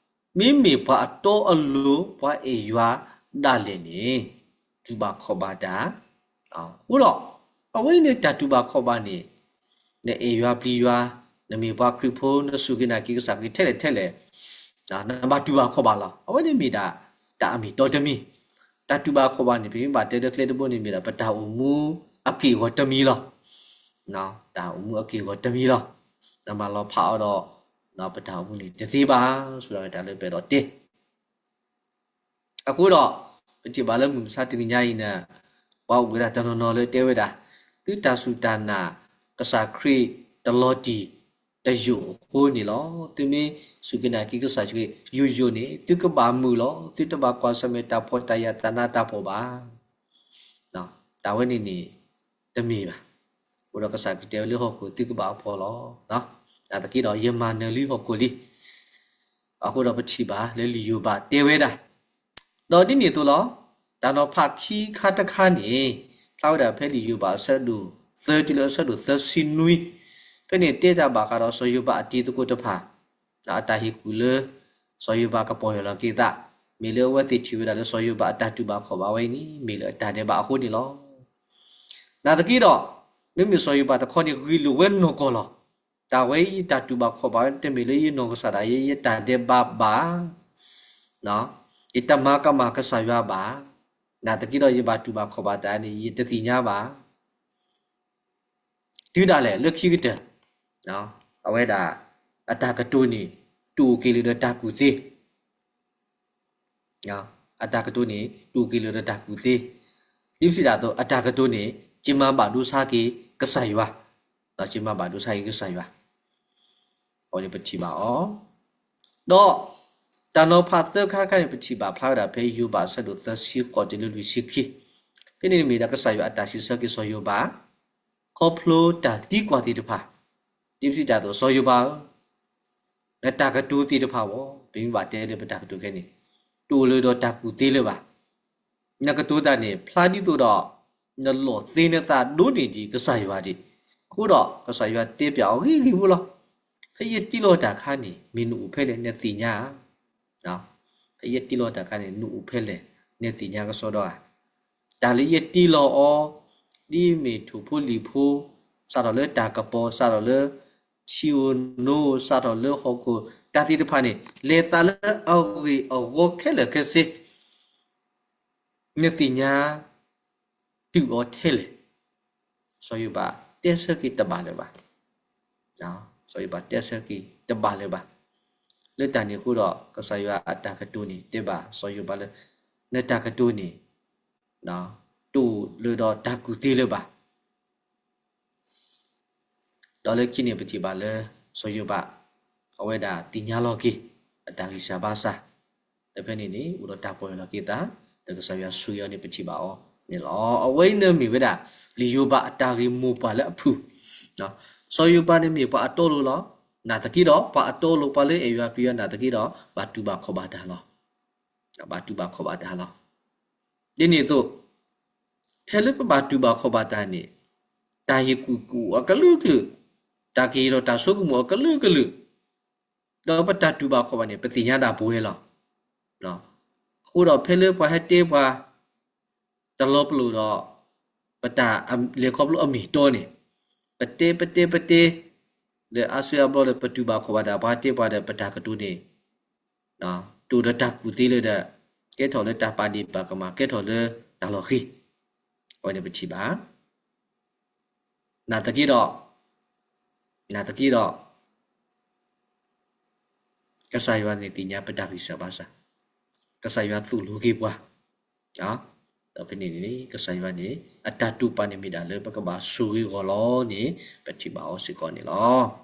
မ့မ့ၢ်ပှၤအတီအလိၤ ပှၤအဲၣ်ယွၤဒၣ်လဲာ်န့ၣ် တူၢ်ဘၣ်ခီၣ်ဘၣ်တၢ်, အဃိဒီး အဝဲန့ၣ်တၢ်တူၢ်ဘၣ်ခီၣ်ဘၣ်န့ၣ် နအဲၣ်ယွၤပျံၤယွၤ, နမ့ၢ်ပှၤခရံာ်ဖိ နစူၢ်က့ၤနာ်က့ၤကစၢ်ခရံာ်ထဲလဲၣ်ထဲလဲၣ် နဘၣ်တူၢ်ဘၣ်ခီၣ်ဘၣ်လီၤ. အဝဲန့ၣ်မ့ၢ်ဒၣ် တၢ်အမ့ၢ်အတီတမံၤ, တၢ်တူၢ်ဘၣ်ခီၣ်ဘၣ်န့ၣ် ပမ့ၢ်ဘၣ်တဲလၢကျဲတဘိန့ၣ်မ့ၢ်ဒၣ် ပတၢ်အိၣ်မူအက့ၢ်အဂီၤတမံၤလီၤ. တၢ်အိၣ်မူအက့ၢ်အဂီၤတမံၤလီၤ. နမၤလီၤဖးအီၤဒီး ပတၢ်အိၣ်မူန့ၣ်တသ့ဘၣ် ဆိဒီးတၢ်လၢပအဲၣ်ဒိးတဲ အဃိဒီး ပထံၣ်ဘၣ်လၢမုၢ်မဆါတနံၤညါအံၤန့ၣ် ပှၤအိၣ်ဝဲဒၣ်တနီၤနီၤလၢတဲဝဲဒၣ် သုတၢ်စူၢ်တၢ်နာ် ကစၢ်ခရံာ်တလီၤတံၢ် တယိာ်အဃိန့ၣ်လီၤ. သုမ့ၢ်စူၢ်က့ၤနာ်က့ၤကစၢ်ယ့ၣ်ၡူးခရံာ် ယိာ်ယိာ်န့ၣ် သုကဘၣ်မုာ်လီၤ. သုတဘၣ်ကွၢ်ဆၢၣ်မဲာ်တၢ်ဖှီၣ်တၢ်ယာ်တၢ်နးတၢ်ဖှီၣ်ဘၣ်. တၢ်ဝဲန့ၣ်န့ၣ် တမ့ၢ်ဘၣ်. အိၣ်ဒီးကစၢ်ခရံာ်တဲဝဲလၢဟီၣ်ခိၣ်သုကဘၣ်ဖှီၣ်လီၤ. နာ်သက့ဒီး ယမၤနၢၤလံဟီၣ်ခိၣ်လံ. အဃိဒီးပထံၣ်ဘၣ်လၢလံာ်ယိၤဘးတဲဝဲဒၣ်, ဒီးဒ်န့ၣ်အသိးလီၤ. တၢ်နီၤဖးခံခါတခါန့ၣ် ဖျါဝဲဒၣ်ဖဲလံာ်ယိၤဘးအဆၢဒိၣ်သၢတုၤလၢအဆၢဒိၣ်သၢဆံနွံ, ဖဲန့ၣ်တဲတၢ်ဘၣ်ဃးဒီးစီၤယိၤဘးအတံၤသကိးတဖၣ် အတၢ်ဟ့ၣ်ကူၣ်လၢ စီၤယိၤဘးကပီၢ်ယၢ်လီၤက့ၤသး, မ့ၢ်လၢအဝဲသ့ၣ်ထံၣ်ဝဲဒၣ်လၢစီၤယိၤဘးအတၢ်တူၢ်ဘၣ်ခီၣ်ဘၣ်ဝဲအံၤန့ၣ် မ့ၢ်လၢအတၢ်ဒဲးဘးအဃိန့ၣ်လီၤ. နာ်သက့ဒီး မ့မ့ၢ်စီၤယိၤဘးတခီန့ၣ် ဂ့ၢ်လိာ်ဝဲနီၢ်ကီၢ်လီၤ. တၢ်ဝဲယတၢ်တူၢ်ဘၣ်ခီၣ်ဘၣ်ဝဲ တမ့ၢ်လၢယနီၢ်ကစၢ်ဒၣ်ယဲ ယတၢ်ဒဲးဘးဘၣ်, ယတၢ်မၤကမၣ်ကစၢ်ယွၤဘၣ်. နာ်သက့ဒီး ယဘၣ်တူၢ်ဘၣ်ခီၣ်ဘၣ်တၢ်န့ၣ် ယတသ့ၣ်ညါဘၣ်. တုၤဒၣ်လဲာ်လၢခံကတၢၢ် အဝဲဒၣ် အတၢ်ကတိၤန့ၣ် တအိၣ်က့ၤလၢၤဒီးတၢ်ကူၣ်သ့, အတၢ်ကတိၤန့ၣ် တအိၣ်က့ၤလၢၤဒီးတၢ်ကူၣ်သ့, ဒ်ပစံးဒၣ်အသိး အတၢ်ကတိၤန့ၣ် ကမၤဘၣ်ဒိဆါက့ၤကစၢ်ယွၤ, ကမၤဘၣ်ဒိဆါက့ၤကစၢ်ယွၤ, အဝဲန့ၣ်ပထံၣ်ဘၣ်အီၤ, ဒီး တၢ်နီၤဖးသၢခါခါန့ၣ် ပထံၣ်ဘၣ်ဖျါဝဲဒၣ်ဖဲယိၤဘးအဆၢဒိၣ်သၢဆံဃိးတုၤလၢလွံၢ်ဆံခံ, ဖဲန့ၣ်မ့ၢ်ဒၣ်ကစၢ်ယွၤအတၢ်စံးဆၢက့ၤစီၤယိၤဘး ခီဖျိတၢ်သံကွၢ်သ့ၣ်တဖၣ်, ဒ်ပစံးဒၣ်အသိး စီၤယိၤဘးဧၢ, နတၢ်ကတိၤသ့ၣ်တဖၣ်အံၤ ပမ့ၢ်ဘၣ်တဲလၢပတၢ်ကတိၤခဲအံၤန့ၣ် တအိၣ်လၢၤဒီးတၢ်ကူၣ်သ့လၢၤဘၣ်. နကတိၤတၢ်န့ၣ် ဖျါဒ်သိးဒီး နလီၢ်သ့နသးဒိၣ်န့ၢ်ဒံးကစၢ်ယွၤဒံး, အဃိဒီးကစၢ်ယွၤတဲပၠးအီၤဂ့ၤဂ့ၤဖိလီၤ. ဖဲယတ့လီၤတၢ်အခါန့ၣ် မ့ၢ်နအိၣ်ဖဲလဲၣ် နသ့ၣ်ညါဧါ. ဖဲယတ့လီၤတၢ်အခါန့ၣ် နအိၣ်ဖဲလဲၣ် နသ့ၣ်ညါကစီဒီဧါ. တၢ်လၢယတ့လီၤအီၤ ဒ်မ့ၢ်ထိၣ်ဖိလံၣ်ဖိ, စးထီၣ်လၢတၢ်ကပီၤ, စးထီၣ်လၢထံဧိၤနိ, စးထီၣ်လၢဟီၣ်ခိၣ်, တၢ်သ့ၣ်တဖၣ်န့ၣ် လဲၤသးလၢအဂ့ၢ်အဂီၤခဲလၢာ်ခဲဆ့ နသ့ၣ်ညါတုၤအီၤထဲလဲၣ်. စီၤယိၤဘးတဲဆၢက့ၤတဘၣ်လၢၤဘၣ်. စီၤယိၤဘးတဲဆၢက့ၤတဘၣ်လၢၤဘၣ်. လၢတၢ်န့ၣ်အဃိဒီး ကစၢ်ယွၤအတၢ်ကတိၤန့ၣ် တဲဘၣ်စီၤယိၤဘးလၢ နတၢ်ကတိၤန့ၣ် တအိၣ်လၢၤဒီးတၢ်ကူၣ်သ့လၢၤဘၣ်. ဒီးလၢခံန့ၣ်ပထံၣ်ဘၣ်လၢ စီၤယိၤဘး အဝဲဒၣ်သ့ၣ်ညါလီၤက့ၤ အတၢ်ဂံၢ်စၢ်ဘါစၢ်, ဒီးဖဲန့ၣ်န့ၣ် အိၣ်ဒီးတၢ်ပီၢ်ယၢ်လီၤက့ၤသး ဒီးကစၢ်ယွၤဆိၣ်ဂ့ၤအီၤန့ၣ် ပထံၣ်ဘၣ်အီၤန့ၣ်လီၤ. အဝဲအံၤန့ၣ်မ့ၢ်ဝဲဒၣ် လံာ်ယိၤဘးအတၢ်ဂ့ၢ်မိၢ်ပှၢ်လၢအဖုၣ်, စီၤယိၤဘးန့ၣ်မ့ၢ်ပှၤအတီအလိၤလီၤ. နာ်သက့ဒီး ပှၤအတီအလိၤ ပှၤလၢအဲၣ်ယွၤပျံၤယွၤနာ်သက့ဒီး ဘၣ်တူၢ်ဘၣ်ခီၣ်ဘၣ်တၢ်လီၤ. ဘၣ်တူၢ်ဘၣ်ခီၣ်ဘၣ်တၢ်လီၤ. ဒ်န့ၣ်အသိး ဖဲလၢပဘၣ်တူၢ်ဘၣ်ခီၣ်ဘၣ်တၢ်န့ၣ် တၢ်ဟ့ၣ်ကူၣ်ကအိၣ်အကလုာ်ကလုာ်, တၢ်ကဟ့ၣ်ထီၣ်တၢ်ဆိကမိၣ်အကလုာ်ကလုာ်, ဒီးပတၢ်တူၢ်ဘၣ်ခီၣ်ဘၣ်န့ၣ် ပသ့ၣ်ညါဒၣ်ပဝဲလီၤ. အဃိဒီးဖဲလၢပှၤဟဲတဲပှၤ တလီၤပလိာ်ဒီး ပတၢ်လဲၤခီဖျိအမ့ၢ်အတီန့ၣ် ပတဲပတဲပတဲ လၢအါစုအါဘျီဒီး ပတူၢ်ဘၣ်ခီၣ်ဘၣ်တၢ် ပှၤတဲပှၤဒီး ပတၢ်ကတိၤန့ၣ် တအိၣ်ဒီးတၢ်ကူၣ်သ့လၢၤဒီး ကဲထီၣ်လၢတၢ်ပာ်ဒ့ၣ်ပာ်ကမၣ် ကဲထီၣ်လၢတၢ်လီၤဃံၤ, အဝဲန့ၣ်ပထံၣ်ဘၣ်. နာ်သက့ဒီး, နာ်သက့ဒီး ကစၢ်ယွၤန့ၣ်သ့ၣ်ညါပတၢ်ဂံၢ်စၢ်ဘါစၢ်, ကစၢ်ယွၤသိၣ်လိက့ၤပှၤ, ဒီးဖဲန့ၣ်န့ၣ် ကစၢ်ယွၤန့ၣ် အတၢ်တိာ်ပာ်န့ၣ်မ့ၢ်ဒၣ်လၢပကဘၣ်ဆိၣ်ဂ့ၤဂီၤလီၤန့ၣ် ပထံၣ်ဘၣ်အီၤစ့ၢ်ကီးန့ၣ်လီၤ.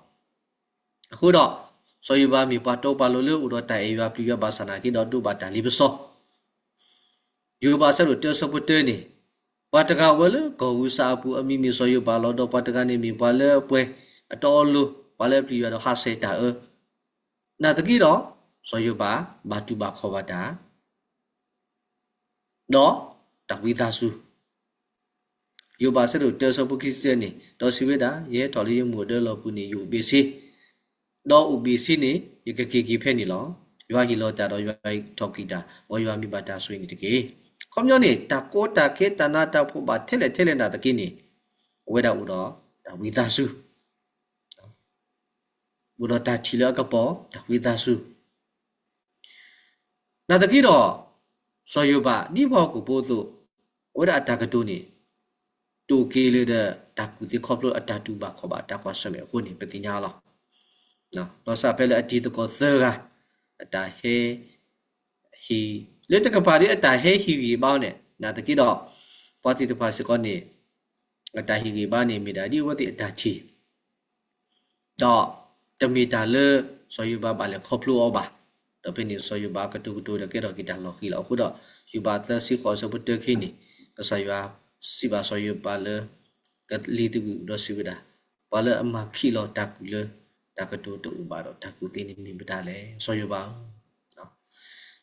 အဃိဒီး စီၤယိၤဘးမ့ၢ်ပှၤတီပှၤလိၤလၢအိၣ်ဒီးတၢ်အဲၣ်ယွၤပျံၤယွၤဘၣ်ဆၣ်နာ်က့ဒီး ဒိးဘၣ်တၢ်လ့ပစီ ယိၤဘးအဆၢဒိၣ်တၢဆၢဖိတၢန့ၣ်, ပှၤတဂၤအိၣ်ဝဲလၢကီၢ်ဧူစၤအပူၤ အမံၤမ့ၢ်စီၤယိၤဘးလီၤ. ဒီးပှၤတဂၤန့ၣ်မ့ၢ်ပှၤလၢအပှဲၤအတီအလိၤ, ပှၤလၢအပျံၤယွၤဒီးဟးဆှဲးတၢ်အၢ, နာ်သက့ဒီး စီၤယိၤဘးဘၣ်တူၢ်ဘၣ်ခီၣ်ဘၣ်တၢ် ဒီးတၢ်ဝံသးစူၤ, ယိၤဘးအဆၢဒိၣ်တၢဆၢဖိခံဆံတၢန့ၣ်, ဒီးစံးဝဲဒၣ်, ယဟဲထီၣ်လၢယမိၢ်အဒၢလီၢ်ပူၤန့ၣ် ယအိၣ်ဘ့ၣ်ဆ့, ဒီးအိၣ်ဘ့ၣ်ဆ့န့ၣ် ယကက့ၤက့ၤဖဲန့ၣ်လီၤ. ယွၤဟ့ၣ်လီၤတၢ်ဒီးယွၤအံးထီၣ်က့ၤတၢ်, မ်ယွၤမ့ၢ်ဘၣ်တၢ်ဆိၣ်ဂ့ၤန့ၣ်တက့ၢ်. ခီပညီန့ၣ် တၢ်ကီတၢ်ခဲတၢ်နးတၢ်ဖှီၣ်ဘၣ်ထဲလဲၣ်ထဲလဲၣ်နာ်သက့န့ၣ်, အဝဲဒၣ်အိၣ်ဒီးတၢ်ဝံသးစူၤ အိၣ်ဒီးတၢ်ထံၣ်လၢအကပီၤ တၢ်ဝံသးစူၤ, နာ်သက့ဒီး စီၤယိၤဘးဒ်ပှၤဟီၣ်ခိၣ်ဖိအသိး, အဝဲဒၣ်အတၢ်ကတိၤန့ၣ် တအိၣ်က့ၤလၢၤဒီးတၢ်ကူၣ်သ့ခီဖျိအတၢ်တူၢ်ဘၣ်ခီၣ်ဘၣ်တၢ်ကွၢ်ဆၢၣ်မဲာ်အဃိန့ၣ် ပသ့ၣ်ညါလီၤ. လီၤစၢ်ဖဲလၢအတံၤသကိးသၢဂၤ အတၢ်ဟဲ ဟ့ၣ် လၢတကပၤဒ်အတၢ်ဟဲဟ့ၣ်ဂံၢ်ဘါအီၤန့ၣ် နာ်သက့ဒီး ပှၤသ့ၣ်တဖၣ်စ့ၢ်ကီးန့ၣ် အတၢ်ဟ့ၣ်ဂံၢ်ဘါန့ၣ် မ့ၢ်ဒၣ်ဒ်အဝဲသ့ၣ်အတၢ်ထံၣ် ဒီး တမ့ၢ်တၢ်လၢ စီၤယိၤဘးဘၣ်လဲၤခီဖျိအီၤဘၣ်. ဒီးဖဲန့ၣ်စီၤယိၤဘးကတိၤကတိၤဒီးကဲထီၣ်က့ၤတၢ်လီၤဃံၤလီၤ. အဃိဒီး ယိၤဘးသၢဆံဃိးအဆၢဖိတၢခံန့ၣ် ကစၢ်ယွၤစံးဘၣ်စီၤယိၤဘးလၢ ကလံၤသဝံးဒီးစံးဝဲဒၣ်, ပှၤလၢအမၤခံးလီၤတၢ်ကူၣ်လၢ တၢ်ကတိၤတအိၣ်ဘၣ်ဒီးတၢ်ကူၣ်သ့န့ၣ်မ့ၢ်မတၤလဲၣ်. စီၤယိၤဘးဧၢ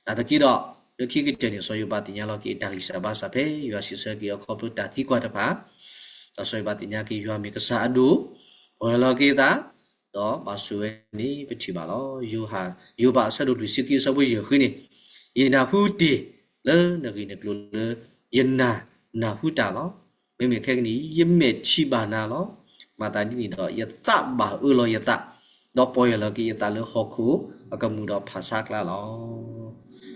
နာ်သက့ဒီး လၢခံကတၢၢ်န့ၣ် စီၤယိၤဘးသ့ၣ်ညါလီၤက့ၤအတၢ်ဂံၢ်စၢ်ဘါစၢ်ဖဲ ယွၤစံးဆၢက့ၤအခီဖျိတၢ်သံကွၢ်တဖၣ်, ဒီးစီၤယိၤဘးသ့ၣ်ညါက့ၤယွၤမ့ၢ်ကစၢ်အဒိၣ်, ပီၢ်ယၢ်လီၤက့ၤအသး, ဒီးဘၣ်ဆိၣ်ဝဲန့ၣ်ပထံၣ်ဘၣ်လီၤ. ယိၤဘးအဆၢဒိၣ်လွံၢ်ဆံခံအဆၢဖိယဲၢ်ဃုန့ၣ်, ယနၢ်ဟူတ့ၢ်လၢနဂ့ၢ်နကျိၤလၢ ယနၢ်နၢ်ဟူတၢ်လီၤ. မ့မ့ၢ်ခဲကနံၣ် ယမဲာ်ထံၣ်ဘၣ်နၤလီၤ. မၤသးဒ်န့ၣ်ဒီး ယသးဘၣ်အၢလီၤယသး, ဒီးပီၢ်ယၢ်လီၤက့ၤယသးလၢဟီၣ်ခိၣ်အကမူၣ်ဒီးဖၣ်ဆါကျါလီၤ.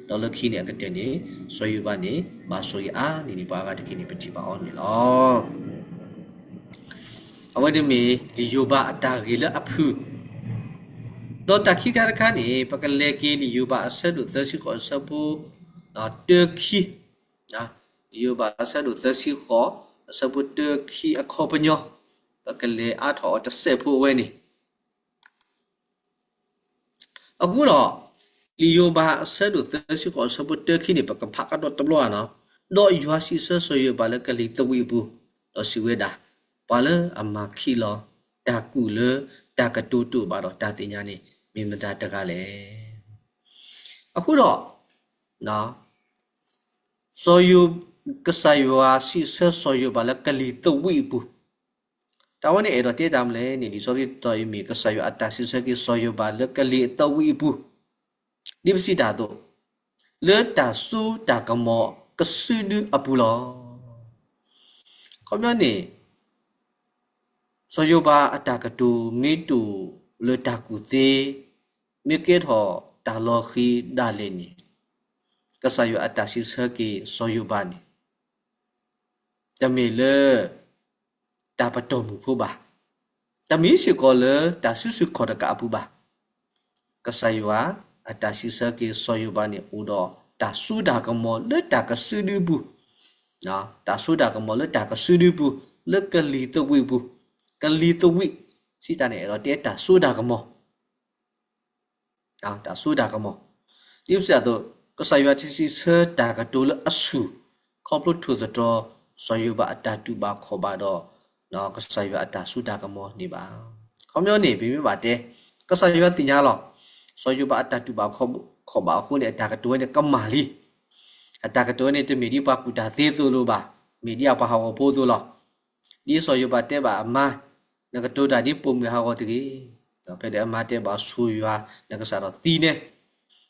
ဒီးလၢခံန့ၣ်အကတၢၢ်န့ၣ် စီၤယိၤဘးန့ၣ် ဘၣ်ဆိၣ်ဂ့ၤအါန့ၢ်န့ၣ် ပှၤအဂၤတက့ၢ်န့ၣ် ပထံၣ်ဘၣ်အီၤန့ၣ်လီၤ. အဝဲန့ၣ်မ့ၢ်လံာ်ယိၤဘးအတၢ်ဂ့ၢ်လၢအဖုၣ်, ဒီးတၢ်ခံခါတခါန့ၣ် ပကလဲၤက့ၤလံာ်ယိၤဘးအဆၢဒိၣ်သၢဆံဃိးအဆၢဖိ တၢခံ, လံာ်ယိၤဘးအဆၢဒိၣ်သၢဆံဃိး အဆၢဖိတၢခံအခီပညီ, ပကလဲၤအါထီၣ်အီၤတစဲးဖိအဝဲန့ၣ် အဃိဒီး လံာ်ယိၤဘးအဆၢဒိၣ်သၢဆံဃိးအဆၢဖိတၢခံန့ၣ် ပကဖးကဒီးတဘျီဧါနီၤ, ဒီးယွၤစံးဆၢစီၤယိၤဘးလၢကလံၤသဝံးအပူၤ, ဒီးစံးဝဲဒၣ်, ပှၤလၢအမၤခံးလီၤ တၢ်ကူၣ်လၢတၢ်ကတိၤတအိၣ်ဘၣ်ဒီးတၢ်သ့ၣ်ညါန့ၣ် မ့ၢ်မတၤတဂၤလဲၣ်. အဃိဒီး စီၤယိၤ, ကစၢ်ယွၤစံးဆၢစီၤယိၤဘးလၢကလံၤသဝံးအပူၤ, တၢ်ဝဲန့ၣ်အဲၣ်ဒိးတဲတၢ်မနုၤလဲၣ်န့ၣ် လံာ်စီဆှံတတီၤအံၤမ့ၢ်ကစၢ်ယွၤအတၢ်စံးဆၢက့ၤစီၤယိၤဘးလၢကလံၤအသဝံးအပူၤ, ဒ်ပစံးတၢ်အသိး, လၢတၢ်စိတၢ်ကမီၤကစုဒုအပူၤလီၤ. ခီပညီန့ၣ် စီၤယိၤဘးအတၢ်ကတိၤမ့ၢ်တအိၣ်လၢတၢ်ကူၣ်သ့, မ့ၢ်ကဲထီၣ်တၢ်လီၤဃံၤဒၣ်လဲာ်န့ၣ်, ကစၢ်ယွၤအတၢ်စံးဆၢက့ၤစီၤယိၤဘးန့ၣ် တမ့ၢ်လၢ တၢ်ပတီၢ်မုၢ်ဖိဘၣ်, တမ့ၢ်စ့ၢ်ကီးလၢတၢ်စုဆူၣ်ခီၣ်တကးအပူၤဘၣ်. ကစၢ်ယွၤအတၢ်စံးဆၢက့ၤစီၤယိၤဘးန့ၣ် အိၣ်ဒီးတၢ်စိတၢ်ကမီၤလၢတၢ်ကစုဒုပူၤ, တၢ်စိတၢ်ကမီၤလၢတၢ်ကစုဒုပူၤ, လၢကလံၤသဝံးပူၤ, ကလံၤသဝံး, စံးတၢ်န့ၣ် အဲၣ်ဒိးတဲတၢ်စိတၢ်ကမီၤ တၢ်စိတၢ်ကမီၤ, ဒ်ပစံးအသိး, ကစၢ်ယွၤတစံးဆၢတၢ်ကတိၤလၢအဆူၣ်, ခီဖျိထိၣ်သတြီၤ စီၤယိၤဘးအတၢ်တူၢ်ဘၣ်ခီၣ်ဘၣ်ဒီး ကစၢ်ယွၤအတၢ်စိတၢ်ကမီၤန့ၣ်ဘၣ်. ခီပညီန့ၣ် ပမ့ၢ်ဘၣ်တဲ, ကစၢ်ယွၤသ့ၣ်ညါလီၤ, စီၤယိၤဘးအတၢ်တူၢ်ဘၣ်ခီၣ်ဘၣ်အဃိန့ၣ် အတၢ်ကတိၤဝဲန့ၣ်ကမၣ်လံ. အတၢ်ကတိၤဝဲန့ၣ် တမ့ၢ်ဒ်ပှၤကူၣ်တၢ်သ့သိးလိၤဘၣ်, မ့ၢ်ဒ်အပှၤဟးဂီၤဖိအသိးလီၤ. ဒ်စီၤယိၤဘးတဲဘၣ်အမါ, နကတိၤတၢ်ဒ်ပိာ်မုၣ်ဟးဂီၤတဂ့ၤ. ဒီးဖဲဒီးအမါတဲဘၣ်ဆိၣ်ယွၤ နကစၢ်ဒီးသံန့ၣ်,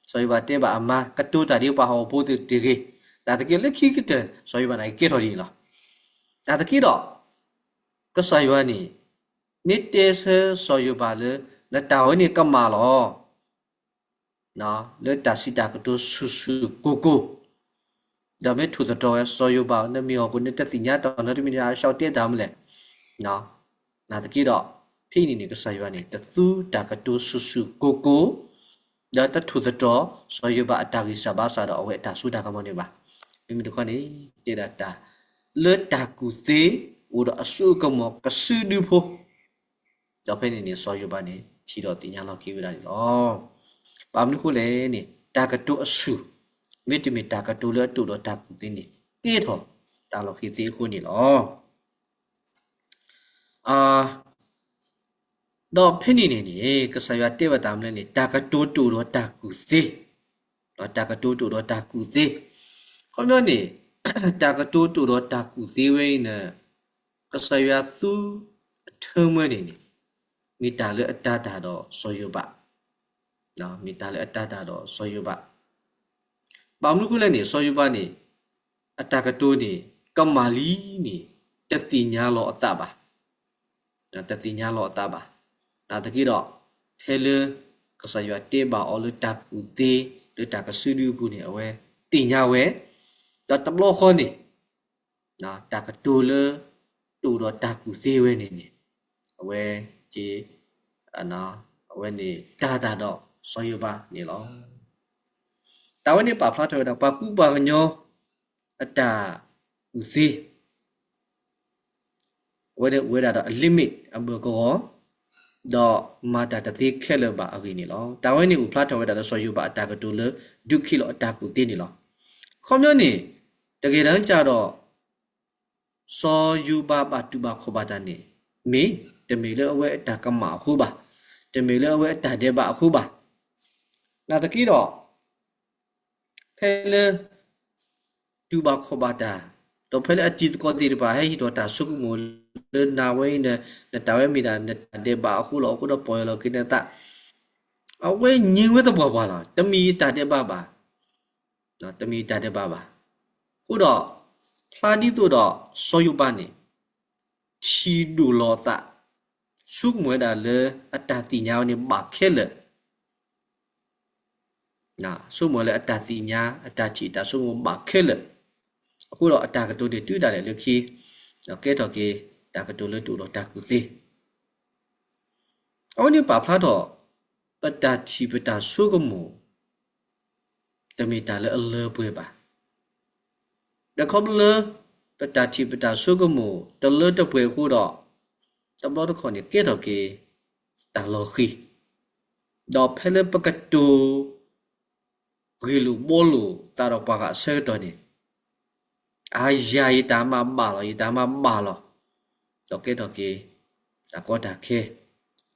စီၤယိၤဘးတဲဘၣ်အမါ ကတိၤတၢ်ဒ်ပှၤဟးဂီၤဖိအသိးတဂ့ၤ. နာ်သက့လၢခံကတၢၢ် စီၤယိၤဘးန့ၣ်ကကဲထီၣ်ဒ်န့ၣ်လီၤ. နာ်သက့ဒီး ကစၢ်ယွၤန့ၣ် မ့ၢ်တဲဆၢစီၤယိၤဘးလၢ နတၢ်ဝဲန့ၣ်ကမၣ်လီၤ. လၢတၢ်စံးတၢ်ကတိၤဆူၣ်ဆူၣ်ကိၢ်ကိၢ်, ဒီးမ့ၢ်ထိၣ်သတြီၤဝဲစီၤယိၤဘး နမ့ၢ်ဟီၣ်ခိၣ် နတသ့ၣ်ညါတၢ်နီတမံၤ နဟးဆှီတဲတၢ်မနုၤလဲၣ်. နာ်သက့ဒီး ဖဲအံၤန့ၣ်န့ၣ် ကစၢ်ယွၤန့ၣ် တသူတၢ်ကတိၤဆူၣ်ဆူၣ်ကိၢ်ကိၢ်, ဒီးတထိၣ်သတြီၤ စီၤယိၤဘးအတၢ်ဂံၢ်စၢ်ဘါစၢ်ဒီးအဝဲအတၢ်စိတၢ်ကမီၤန့ၣ်ဘၣ်. မ့မ့ၢ်တခီန့ၣ် တဲဒၣ်တၢ် လၢတၢ်ကူၣ်သ့ အိၣ်ဒီးအစိအကမီၤကစုဒုဖိ ဒီးဖဲန့ၣ်န့ၣ် စီၤယိၤဘးန့ၣ် ထံၣ်ဒီးသ့ၣ်ညါလီၤက့ၤဝဲဒၣ်န့ၣ်လီၤ. ဘၣ်မနုၤဃိလဲၣ်န့ၣ် တၢ်ကတိၤအဆူၣ် မ့တမ့ၢ်တၢ်ကတိၤလၢအတအိၣ်ဒီးတၢ်ကူၣ်သ့န့ၣ် ကဲထီၣ်တၢ်လီၤဃံၤသ့အဃိန့ၣ်လီၤ. ဒီးဖဲန့ၣ်န့ၣ်န့ၣ် ကစၢ်ယွၤတဲဘၣ်တၢ်မနုၤလဲၣ်န့ၣ် တၢ်ကတိၤတအိၣ်ဒီးတၢ်ကူၣ်သ့, တၢ်ကတိၤတအိၣ်ဒီးတၢ်ကူၣ်သ့, ခီပညီန့ၣ် တၢ်ကတိၤတအိၣ်ဒီးတၢ်ကူၣ်သ့ဝဲအံၤန့ၣ် ကစၢ်ယွၤသူအထၢမၢန့ၣ်န့ၣ် မ့ၢ်တၢ်လၢအတၤတၢ်ဒီးစီၤယိၤဘး, မ့ၢ်တၢ်လၢအတၤတၢ်ဒီးစီၤယိၤဘး, ဘၣ်မနုၤဃိလဲၣ်န့ၣ် စီၤယိၤဘးန့ၣ် အတၢ်ကတိၤန့ၣ် ကမၣ်လံန့ၣ် တသ့ၣ်ညါလီၤအသးဘၣ်, တသ့ၣ်ညါလီၤအသးဘၣ်. နာ်သက့ဒီး ဖဲလၢ ကစၢ်ယွၤတဲဘၣ်အီၤလၢတၢ်ကူၣ်သ့ လၢတၢ်ကစုဒုအပူၤန့ၣ် အဝဲသ့ၣ်ညါဝဲ, ဒီးတဘျီဃီန့ၣ် တၢ်ကတိၤလၢ တအိၣ်ဒီးတၢ်ကူၣ်သ့ဝဲန့ၣ်န့ၣ် အဝဲ က အဝဲန့ၣ်တၤတၢ်ဒီးစီၤယိၤဘးန့ၣ်လီၤ. တၢ်ဝဲန့ၣ်ပာ်ဖျါထီၣ်ဝဲဒၣ် ပှၤကူပှၤကညီအတၢ်ကူၣ်သ့ အဝဲန့ၣ်အိၣ်ဝဲဒၣ်ဒီးအ limit အဘၢၣ်ကဝီၤ, ဒီးမၤတၢ်တသ့ခဲလၢာ်ဘၣ်အဂ့ၢ်န့ၣ်လီၤ. တၢ်ဝဲန့ၣ်အိၣ်ဖျါထီၣ်ဝဲဒၣ်လၢစီၤယိၤဘးအတၢ်ကတိၤလၢ ဒုးခံးလီၤအတၢ်ကူၣ်သ့န့ၣ်လီၤ. အခီပညီန့ၣ် တက့ၢ်တၢ်ကဒီး စီၤယိၤဘးဘၣ်တူၢ်ဘၣ်ခီၣ်ဘၣ်တၢ်န့ၣ် မ့ၢ်တမ့ၢ်လၢအဝဲအတၢ်ကမၣ်အဃိဘၣ်, တမ့ၢ်လၢအဝဲအတၢ်ဒဲးဘးအဃိဘၣ်. နာ်သက့ဒီး ဖဲလၢ တူၢ်ဘၣ်ခီၣ်ဘၣ်တၢ်, ဒီးဖဲလၢအတံၤသကိးသ့ၣ်တဖၣ် ဟဲဟ့ၣ်ထီၣ်တၢ်ဆိကမိၣ်လၢနၤဝဲအံၤ နတၢ်ဝဲမ့ၢ်ဒၣ်နတၢ်ဒဲးဘးအဃိလီၤ. အဃိဒီးပီၢ်ယၢ်လီၤက့ၤနသး, အဝဲညံဝဲသပှၢ်ပှၢ်လီၤ. တမ့ၢ်ယတၢ်ဒဲးဘးဘၣ်, တမ့ၢ်ယတၢ်ဒဲးဘးဘၣ်. အဃိဒီး ဖျါဒ်သိးဒီး စီၤယိၤဘးန့ၣ် ထံၣ်ဒိၣ်လီၤအသး, ဆိကမိၣ်ဝဲဒၣ်လၢအတၢ်သ့ၣ်ညါဝဲန့ၣ်ဘၣ်ခဲလၢာ် ဆိကမိၣ်လၢအတၢ်သ့ၣ်ညါ အတၢ်ထံၣ်အတၢ်ဆိကမိၣ်ဘၣ်ခဲလၢာ်, အဃိဒီးအတၢ်ကတိၤန့ၣ်တုၤဒၣ်လဲာ်လၢခံ, ကဲထီၣ်က့ၤ တၢ်ကတိၤလၢတအိၣ်ဒီးတၢ်ကူၣ်သ့. အဝဲန့ၣ်ပာ်ဖျါထီၣ် ပတၢ်ထံၣ်ပတၢ်ဆိကမိၣ် တမ့ၢ်တၢ်လၢအလၢပှဲၤဘၣ်. ဒီးခီဖျိလၢ ပတၢ်ထံၣ်ပတၢ်ဆိကမိၣ်တလၢတပှဲၤအဃိဒီး တဘျီတခီၣ်န့ၣ် ကဲထီၣ်က့ၤ တၢ်လီၤဃံၤ, ဒီးဖဲလၢပကတိၤ ဂ့ၢ်လိာ်ဘှီလိာ်သးဒီးပှၤဂၤအဆၢကတီၢ်န့ၣ်, အါယၤ ယတၢ်မၤဘၣ်လီၤ, ယတၢ်မၤဘၣ်လီၤ, ဒီးကဲထီၣ်က့ၤ တၢ်ကီတၢ်ခဲ,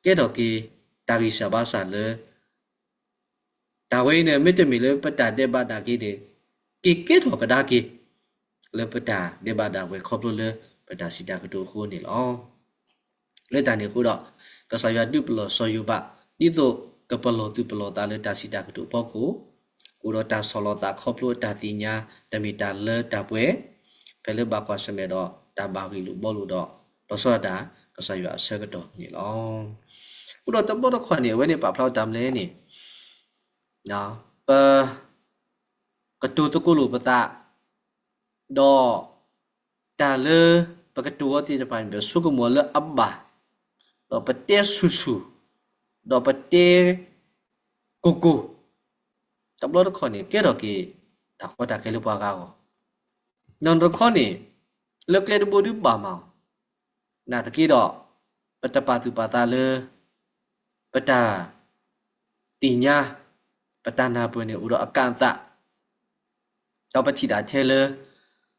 ကဲထီၣ်က့ၤ တၢ်ဂံၢ်စၢ်ဘါစၢ်လၢ တၢ်ဝဲအံၤန့ၣ် မ့တမ့ၢ်လၢပတၢ်ဒဲးဘးဒၣ်က့ၤန့ၣ် က့ၤကဲထီၣ်ကဒါက့ၤ လၢပတၢ်ဒဲးဘးဒၣ်ဝဲခီဖျိလၢ ပတၢ်စံးတၢ်ကတိၤအဃိန့ၣ်လီၤ. လၢတၢ်န့ၣ်အဃိဒီး ကစၢ်ယွၤဒုးပလီၢ်စီၤယိၤဘး ဒ်သိးကပလီၢ်သူၣ်ပလီၢ်သးလၢတၢ်စံးတၢ်ကတိၤအဖီခိၣ်, အိၣ်ဒီးတၢ်ဆီၣ်လီၤသးခီဖျိအတၢ်သ့ၣ်ညါ တမ့ၢ်တၢ်လၢတၢ်ပှဲၤ, ဖဲလၢဘၣ်ကွၢ်ဆၢၣ်မဲာ်ဒီးတၢ်ဘၣ်ဂ့ၢ်လိာ်ဘှီလိာ်ဒီး လီၤဆီဒၣ်တၢ်ကစၢ်ယွၤအဆၢကတီၢ်န့ၣ်လီၤ. အဃိဒီးတဘျီတခီၣ်န့ၣ် အဝဲန့ၣ်ပာ်ဖျါဝဲတၢ်မနုၤလဲၣ်န့ၣ် ပ ကတိၤသကိးလိာ်ပသး, ဒီး တၢ်လၢ ပကတိၤအီၤသ့ၣ်တဖၣ်န့ၣ် ပဆိကမိၣ်လၢအဘၣ်, ဒီးပတဲဆူၣ်ဆူၣ်, ဒီးပတဲ ကိၢ်ကိၢ်, တဘျီတခီၣ်န့ၣ် ကဲထီၣ်က့ၤ တၢ်ကီတၢ်ခဲလၢပှၤဂၤအဂီၢ်, နီၢ်တခီန့ၣ် လၢကျဲတဘိဒုးဘၣ်မးအီၤ, နာ်သက့ဒီး ပတပာ်သူၣ်ပာ်သးလၢ ပတၢ် သ့ၣ်ညါ ပတၢ်နၢ်ပၢၢ်န့ၣ် အိၣ်ဒီးအကန့်အသတ်, ဒီးပထံၣ်ဒၣ်ထဲလၢ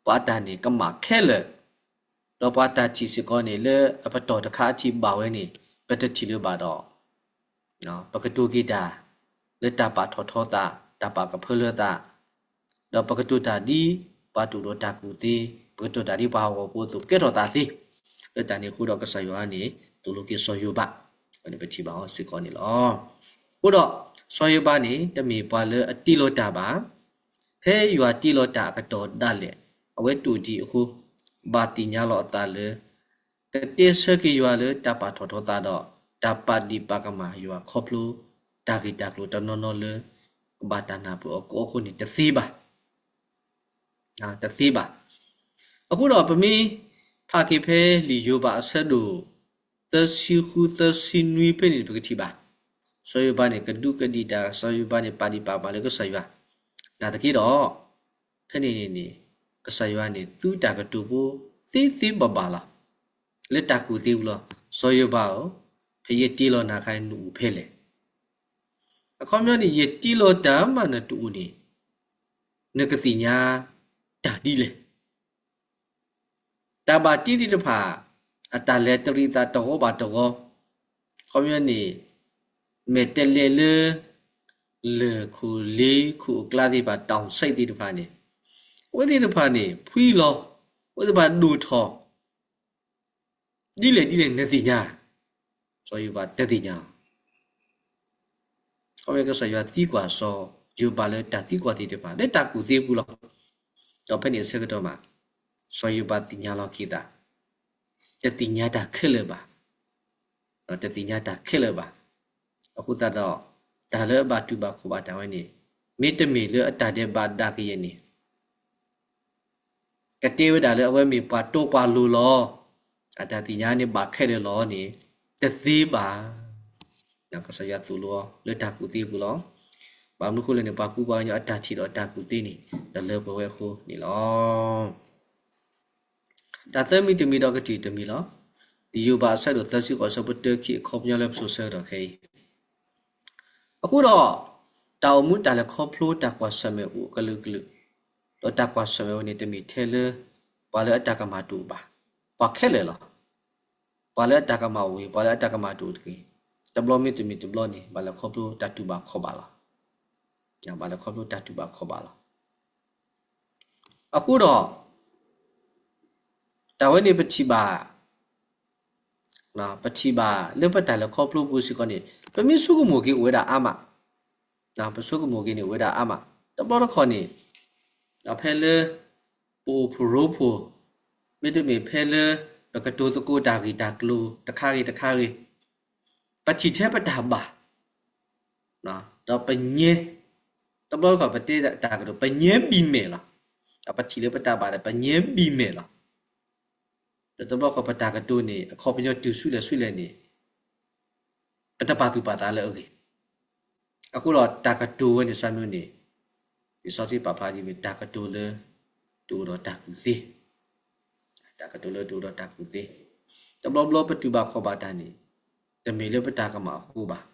ပှၤအတၢ်န့ၣ်ကမၣ်ခဲလၢာ်, ဒီးပှၤတၢ်ထံၣ်စ့ၢ်ကီးန့ၣ် လၢအပတီၢ်တခါအထံၣ်ဘၣ်ဝဲန့ၣ် ပတထံၣ်လၢၤဘၣ်ဒီး ပကတိၤက့ၤတၢ် လၢတၢ်ပာ်ထီၣ်ထီသး တၢ်ပာ်ကဖၢလၢသး, ဒီးပကတိၤတၢ်ဒ်ပှၤတအိၣ်ဒီးတၢ်ကူၣ်သ့, ပကတိၤတၢ်ဒ်ပှၤဟးဂီၤဖိအသိးကဲထီၣ်သးသ့, လၢတၢ်န့ၣ်အဃိဒီးကစၢ်ယွၤန့ၣ် သိၣ်လိက့ၤစီၤယိၤဘး, အဝဲန့ၣ်ပထံၣ်ဘၣ်အီၤစ့ၢ်ကီးန့ၣ်လီၤ. အဃိဒီး စီၤယိၤဘးန့ၣ် တမ့ၢ်ပှၤလၢအတ့လီၤတၢ်ဘၣ်, ဖဲယွၤတ့လီၤတၢ်အကတီၢ်ဒၣ်လဲာ် အဝဲတအိၣ်ဒံးအဃိ, ဘၣ်သ့ၣ်ညါလီၤအသးလၢ ကတဲဆၢက့ၤယွၤလၢတၢ်ပာ်ထီၣ်ထီသးဒီး တၢ်ပာ်ဒ့ၣ်ပာ်ကမၣ်ယွၤခီဖျိ တၢ်ဂ့ၢ်တၢ်ကျိၤတနီၤနီၤလၢ ကဘၣ်တၢ်နၢ်ပၢၢ်အီၤကိးအဃိန့ၣ် တသ့ဘၣ်. တသ့ဘၣ်. အဃိဒီးပမ့ၢ်ဖးက့ၤဖဲလံာ်ယိၤဘးအဆၢဒိၣ် သၢဆံဃု သၢဆံနွံဖဲန့ၣ် ပကထံၣ်ဘၣ်. စီၤယိၤဘးန့ၣ် ကဒူးကဒံးတၢ်, စီၤယိၤဘးန့ၣ် ပာ်ဒ့ၣ်ပာ်ကမၣ်လၢကစၢ်ယွၤ, နာ်သက့ဒီး ဖဲန့ၣ်န့ၣ်န့ၣ် ကစၢ်ယွၤန့ၣ် သူတၢ်ကတိၤဖိသ့သ့ဘၣ်ဘၣ်လီၤ. လၢတၢ်ကူၣ်သ့ပူၤလီၤ. စီၤယိၤဘးဧၢ, ဖဲယတ့လီၤနၤအခါန့ၣ် နအိၣ်ဖဲလဲၣ်. အခီပညီန့ၣ် ယတ့လီၤတၢ်မးနတအိၣ်န့ၣ် နကသ့ၣ်ညါတၢ်ဒ်လဲၣ်. တၢ်ဘၣ်တ့သ့ၣ်တဖၣ် အတၢ်လဲၤတရံးသးတဂီၤဘၣ်တဂီၤ, အခီပညီန့ၣ် မဲာ်တဲးလဲးလၢ လၢၢ်ခိၣ်လ့ခိၣ်အကျါသ့ၣ်တဖၣ် တၢ်အိၣ်စဲးသ့ၣ်တဖၣ်န့ၣ်, အဝဲသ့ၣ်တဖၣ်န့ၣ် ဖှံလီၤ, အဝဲသ့ၣ်တဖၣ်ဒိၣ်ထီၣ် ဒ်လဲၣ်ဒ်လဲၣ်နသ့ၣ်ညါ, စီၤယိၤဘးတသ့ၣ်ညါ. ခီဖျိကစၢ်ယွၤသံကွၢ်စီၤယိၤဘးလၢတၢ်သံကွၢ်သ့ၣ်တဖၣ် လၢတၢ်ကူၣ်သ့ပူၤလီၤ. ဒီးဖဲန့ၣ်အဆၢကတီၢ်မှာ စီၤယိၤဘးသ့ၣ်ညါလီၤက့ၤသး, တသ့ၣ်ညါတၢ်ခဲလၢာ်ဘၣ်, တသ့ၣ်ညါတၢ်ခဲလၢာ်ဘၣ်. အဃိသတးဒီး တၢ်လၢအဘၣ်တူၢ်ဘၣ်ခီၣ်ဘၣ်တၢ်ဝဲန့ၣ် မ့တမ့ၢ်လၢအတၢ်ဒဲးဘးဒၣ်ကယဲၢ်န့ၣ် ကတဲဝဲဒၣ်လၢအဝဲမ့ၢ်ပှၤတီပှၤလိၤလီၤ. အတၢ်သ့ၣ်ညါန့ၣ်ဘၣ်ခဲလၢာ်လီၤန့ၣ် တသ့ဘၣ်. ကစၢ်ယွၤသိၣ်လိအီၤလၢတၢ်ကူၣ်သ့ပူၤလီၤ. ဘၣ်မနုၤအဃိလဲၣ်န့ၣ် ပှၤကူပှၤကညီအတၢ်ထံၣ်ဒီးအတၢ်ကူၣ်သ့န့ၣ် တလၢပှဲၤဝဲအဃိန့ၣ်လီၤ. တၢ်သၢမံၤတမံၤဒီးကတၢၢ်တမံၤလီၤ. ယိၤဘးအဆၢဒိၣ်သၢဆံဃိး အဆၢဖိတၢ ခံ အခီပညီလၢပစိၤဆၢကတီၢ်ခဲအံၤ, အဃိဒီး တၢ်အိၣ်မူတၢ်လဲၤခီဖျိတၢ်ကွၢ်ဆၢၣ်မဲာ်အိၣ်အကလုာ်ကလုာ်, ဒီးတၢ်ကွၢ်ဆၢၣ်မဲာ်ဝဲန့ၣ် တမ့ၢ်ထဲလၢ ပှၤလၢအတၢ်ကမၣ်တအိၣ်ဘၣ်, ပှၤခဲလၢာ်လီၤ. ပှၤလၢအတၢ်ကမၣ်အိၣ်ဂ့ၤ, ပှၤလၢအတၢ်ကမၣ်တအိၣ်တဂ့ၤ, တဘျီမ့တမ့ၢ်တဘျီန့ၣ် ဘၣ်လဲၤခီဖျိတၢ်တူၢ်ဘၣ်ခီၣ်ဘၣ်လီၤ. ဘၣ်လဲၤခီဖျိတၢ်တူၢ်ဘၣ်ခီၣ်ဘၣ်လီၤ. အဃိဒီး တၢ်ဝဲန့ၣ်ပထံၣ်ဘၣ်, ပထံၣ်ဘၣ်လၢပတၢ်လဲၤခီဖျိပူၤစ့ၢ်ကီးန့ၣ် ပမ့ၢ်ဆိကမိၣ်က့ၤအိၣ်ဝဲဒၣ်အါမး, ပဆိကမိၣ်က့ၤန့ၣ်အိၣ်ဝဲဒၣ်အါမး, တဘျီတခီၣ်န့ၣ် ဖဲလၢ ပအိၣ်ဖှိၣ်ရိဖှိၣ်, မ့တမ့ၢ်ဖဲလၢ ပကတိၤသကိးတၢ်ဂ့ၢ်တၢ်ကျိၤတခါဂ့ၤတခါဂ့ၤ, ပထံၣ်ထဲပတၢ်ဘၣ် ဒီးပညဲ, တဘျီတခီၣ်ပတဲတၢ်ကတိၤ ပညဲဘံၣ်မဲာ်လီၤ. ဒီးပထံၣ်လၢပတၢ်ဘၣ်ဒီး ပညဲဘံၣ်မဲာ်လီၤ. ဒီးတဘျီတခီၣ်ပတၢ်ကတိၤန့ၣ် အခီပညီတုၤဆူလဲၣ်ဆူလဲၣ်န့ၣ် ပတပာ်သူၣ်ပာ်သးလၢအဂ့ၢ်. အဃိဒီးတၢ်ကတိၤဝဲန့ၣ် ဆၢမုၢ်န့ၣ် လံာ်စီဆှံပာ်ဖျါဒ်မ့ၢ် တၢ်ကတိၤလၢ တအိၣ်ဒီးတၢ်ကူၣ်သ့, တၢ်ကတိၤလၢတအိၣ်ဒီးတၢ်ကူၣ်သ့. တဘျီဘျီပတူၢ်ဘၣ်ခီၣ်ဘၣ်တၢ်န့ၣ် တမ့ၢ်လၢပတၢ်ကမၣ်အဃိဘၣ်,